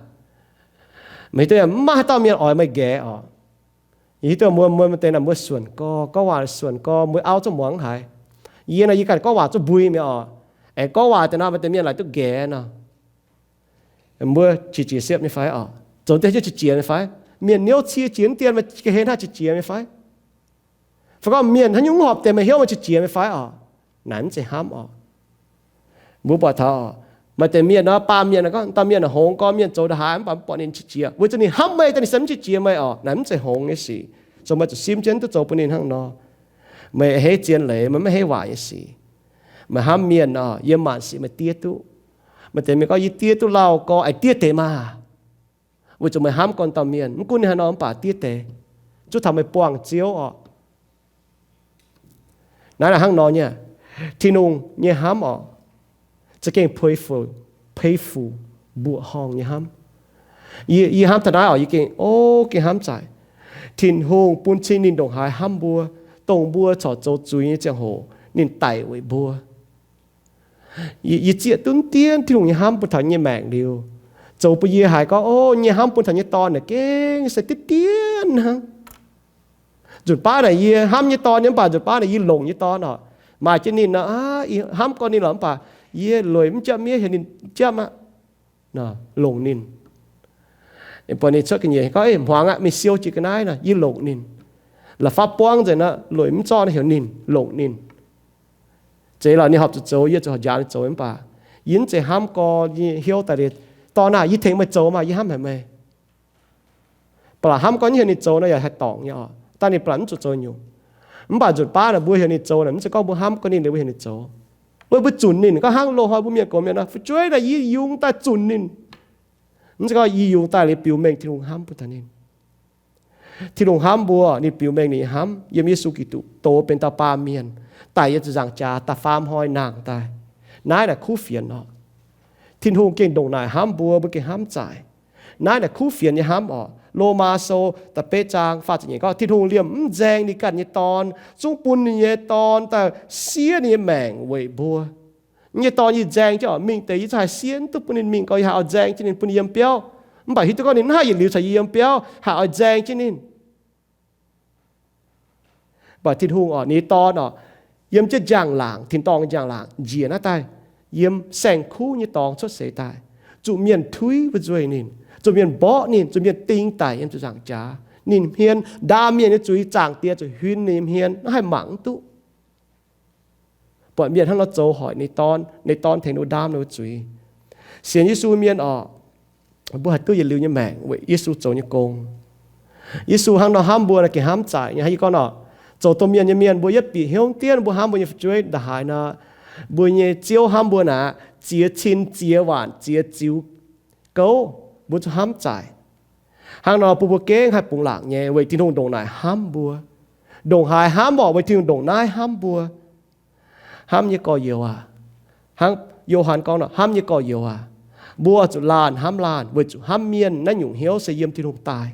meih hiuv duqv mv maaih haaix dauh mienh oix meih nqaeqv oc. Yie hiuv duqv muoz, muoz maaih deix naaic mbuo suonc gorx, gorngv waac suonc gorx, mbuo auv zungv muangx haiz. Yie nor yie ganh gorngv waac zungv mbui mi'aqv oc. Aengx gorngv waac deix nor maaih deix mienh laaic duqv nqaeqv nor. Mbuo qiex jiez siepv nyei fai oc? Zoux deix nyei qiex jiez nyei fai? Mienh niouv cie jiex dien, meih ga'hlen hnangv qiex jiez nyei fai? Fai gorngv mienh haaix nyungc horpc deix meih hnyouv meih qiex jiez nyei fai oc? Naaic mv zeiz hnamv oc. Mbuo buatc taux maaih deix mienh nor, baamh mienh gorngv, dauh mienh hngongx gorn mienh zoux ndongc haaix mv baac mv buatc ninh qiex jiez, weic zuqc ninh hnamv meih, daaih ninh se mv qiex jiez meih oc. Naaic mv zeiz hngongx nyei sic. Zoux meih zuqc simv jienv duqv zoux bun ninh hnangv nor. Meih heiv zien leiz, meih maiv heiv waaic nyei sic. Meih hnamv mienh oc, yiem maanc sic meih diev duqv. Maaih deix mienh gorngv, yie diev duqv lauh gorx, aengx diev deix maah! Weic zuqc meih hnamv gorn dauh mienh, mv gunv ninh haaix nor mv baac diev deix, zuov taux meih buangh Ziouv oc. Naaiv naaic hnangv nor nyei. Tin-Hungh nyei hnamv oc, za'gengh pei fu, pei fu mbuoqc horngh nyei hnamv. Yie, yie hnamv taux naaiv oc, yie gengh, o, gengh hnamv zaaic. Tin-Hungh bun cing ninh ndongc haaix hnamv mbuo, dongh mbuo corc zoux zuiz nyei ziangh hoc ninh daic weic mbuo. Yie, yie zieqv duqv dien Tin-Hungh nyei hnamv bun taux nyei maengc liuz, zoux bun yie haiz gorngv, o, nyei hnamv bun taux nyei dorn naaic gengh se diev dien hnangv. Nzunc baav naaic yie hnamv nyei dorn nyei mv baac nzunc baav naaic yie longc nyei dorn oc, maaih jienv ninh nor, hnamv gorn ninh lorqc mv baac yie lueic mv japv miev heuc ninh japv aqv. Longc ninh. Buatc ninh cuotv ga'nyiec gorngv, hmuangx aqv, mingh siou jiex ga'naaiv nor, yie longc ninh. La'fapv buangv nzengc nor, lueic mv zorqv nor heuc ninh, longc ninh. Zeiz lorqc, ninh horpc zuqc zoux, yie zuqc horpc njaaux ninh zoux mv baac yie mv zeiz hnamv gorn nyei hnyouv daaih liuz, dorn aah, yie tengx meih zoux maah, yie hnamv haic meih. Ba'laqc hnamv gorn heuc ninh zoux nor yaac haih dorngc nyei oc, daaih ninh ba'laqc mv zuqc zoux nyungc. Mv baac nzunc baav naaic mbuo heuc ninh zoux naaic mv zeiz gorngv mbuo hnamv gorn ninh liuz mbuo heuc ninh zoux. Weic mbuo zunc ninh, gorngv hnangv loz-hnoi mbuo mienh gox mienh nor, fu'jueiv naaic yie yungz daaih zunc ninh. Mv zeiz gorngv yie yungz daaih liuz biux mengh Tin-Hungh hnamv bun taux ninh. Tin-Hungh hnamv mbuo, ninh biux mengh ninh nyei hnamv yiem Yesu Giduc dox benx dauh baamh mienh, daic yiem ziepc nzaangc jaax da'faam hnoi nangh daaih. Naaiv naaic kuv fienx oc. Tin-Hungh gengh ndongc naaic hnamv mbuo, mbuo gengh hnamv zaaic. Naaiv naaic kuv fienx nyei hnamv oc. Lomaa Sou da'betv zaang faah ziepc nyeic gorngv, Tin-Hungh liemh mv nzaeng ninh ganh nyei Dorn, zungv bun ninh nyei Dorn daaih siev ninh nyei maengc weic mbuo. Yie nyei Dorn yie nzaeng jienv oc, mingh deix yie zungv haih siev duqv bun ninh mingh gorx, yie haih oix nzaeng jienv ninh bun ninh yiem biauv. Mv baac hiuv duqv gorngv ninh mv haih yietc liuz caux yie yiem biauv, haih oix nzaeng jienv ninh. Mv baac Tin-Hungh oc, ninh nyei Dorn oc, yiem jienv njang-laangc, tin-dorngh njang-laangc njiec naaiv daaih, yiem saeng-kuv nyei dorngx cuotv seix daaih, zuqc mienh tuiv mbu'nzueih ninh, zuqc mienh mborqv ninh, zuqc mienh ding daic yiem ziepc nzaangc jaax. Ninh hmien ndaam mienh nyei zuiz, Zaangc Diex zuqc huin ninh nyei hmien, mv haih mangc mv duqv. Buatc mienh hnangv nor zoux hoic ninh nyei Dorn, ninh nyei Dorn tengx ninh mbuo ndaam ninh mbuo zuiz. Sienx Yesu mienh oc, mbuo haih duqv yietc liuz nyei maengc weic Yesu zoux nyei gong. Yesu hnangv nor hnamv mbuo naaic gengh hnamv zaaic nyei. Hnangv yie gorngv oc, zoux domh mienh nyei mienh mbuo yietv bieqc hnyouv dien mbuo hnamv mbuo nyei fu'jueiv ndongc haaix nor, mbuo nyei Ziouv hnamv mbuo naaic, ziex cin ziex waanc ziex ziux gouv, mbuo zuqc hnamv zaaic. Hnangv nor bun mbuo gengh haih bungx laangc nyei weic Tin-Hungh ndongc naaic hnamv mbuo. Ndongc haaix hnamv oc, weic Tin-Hungh ndongc naaiv hnamv mbuo. Hnamv nyei gorx-youz aac, hnangv Yo^han gorngv nor, hnamv nyei gorx-youz aac, mbuo oix zuqc laanh hnamv laanh, weic zuqc hnamv mienh naaiv nyungc hnyouv se yiem Tin-Hungh daaih.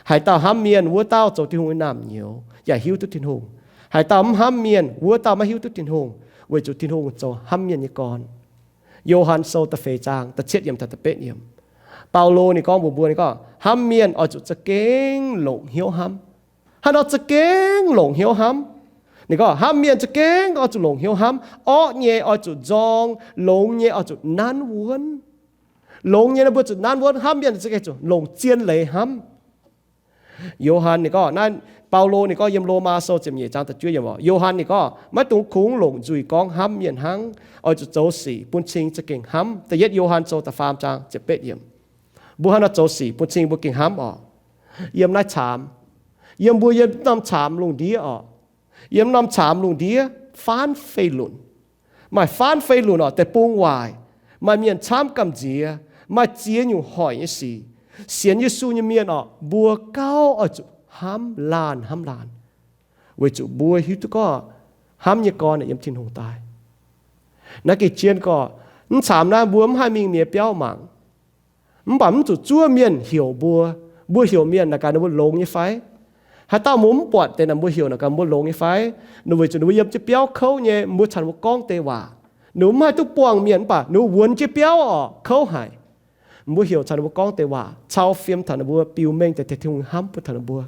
Haaix dauh hnamv mienh, wuov dauh zoux Tin-Hungh nyei naamh nyouz yaac hiuv duqv Tin-Hungh. Haaix dauh mv hnamv mienh, wuov dauh maiv hiuv duqv Tin-Hungh, weic zuqc Tin-Hungh zoux hnamv mienh nyei gorn. Yo^han Sou da'feix zaang da'cietv yiemc taux da'betv yiemc. Baulo ninh gorngv mbuox mbuo, ninh gorngv hnamv mienh oix zuqc za'gengh longc hnyouv hnamv. Haaix nor za'gengh longc hnyouv hnamv? Ninh gorngv hnamv mienh za'gengh oix zuqc longc hnyouv hnamv. Orqv nyei oix zuqc nzorng, longx nyei oix zuqc nanv wuonv. Longx nyei nor mbuo zuqc nanv wuonv, hnamv mienh za'gengh zuqc longc zien leiz hnamv. Yo^han ninh gorngv, naaiv Baulo ninh gorngv yiem Lomaa Sou ziepc nyeic zaang da'juov yiemc oc, Yo^han ninh gorngv, maiv dungx kungx longc nzuih gorngv hnamv mienh hnangv, oix zuqc zoux sic bun cing za'gengh hnamv. Da'yietv Yo^han Sou da'faam zaang ziepc betv yiemc. Mbuo hnangv nor zoux sic bun cing mbuo gengh hnamv oc. Yiem naaiv caamx, yiem mbuo yiem norm caamx lungh ndiev oc, yiem norm caamx lungh ndiev faanv fei lunc. Maaih faanv fei lunc oc, deic-bung waaic, maaih mienh camv gamh nziex, maaih ziex nyungc hoic nyei sic. Sienx Yesu nyei mienh oc, mbuo gauh oix zuqc hnamv laanh hnamv laanh, weic zuqc mbuo hiuv duqv gorngv hnamv nyei gorn yiem Tin-Hungh daaih. Naaiv gengh zien gorqv, mv caamx naaiv mbuo mv haih mingh mienh biauv mangc. Mv baac mv zuqc zuov mienh heuc mbuo. Mbuo heuc mienh naaic gaax ninh mbuo longx nyei fai? Haaix dauh mbuo mv buatc deix naaic mbuo heuc naaic gaax mbuo longx nyei fai? Ninh weic zuqc ninh mbuo yiem jienv biauv kouv nyei, mbuo caux ninh mbuo gorngv deix waac. Ninh mbuo mv haih duqv buangh mienh mv baac ninh mbuo wuonx jienv biauv oc, kouv haic. Mbuo heuc caux ninh mbuo gorngv deix waac cau fiem taux ninh mbuo, biux mengh deix Tin-Hungh hnamv bun taux ninh mbuo.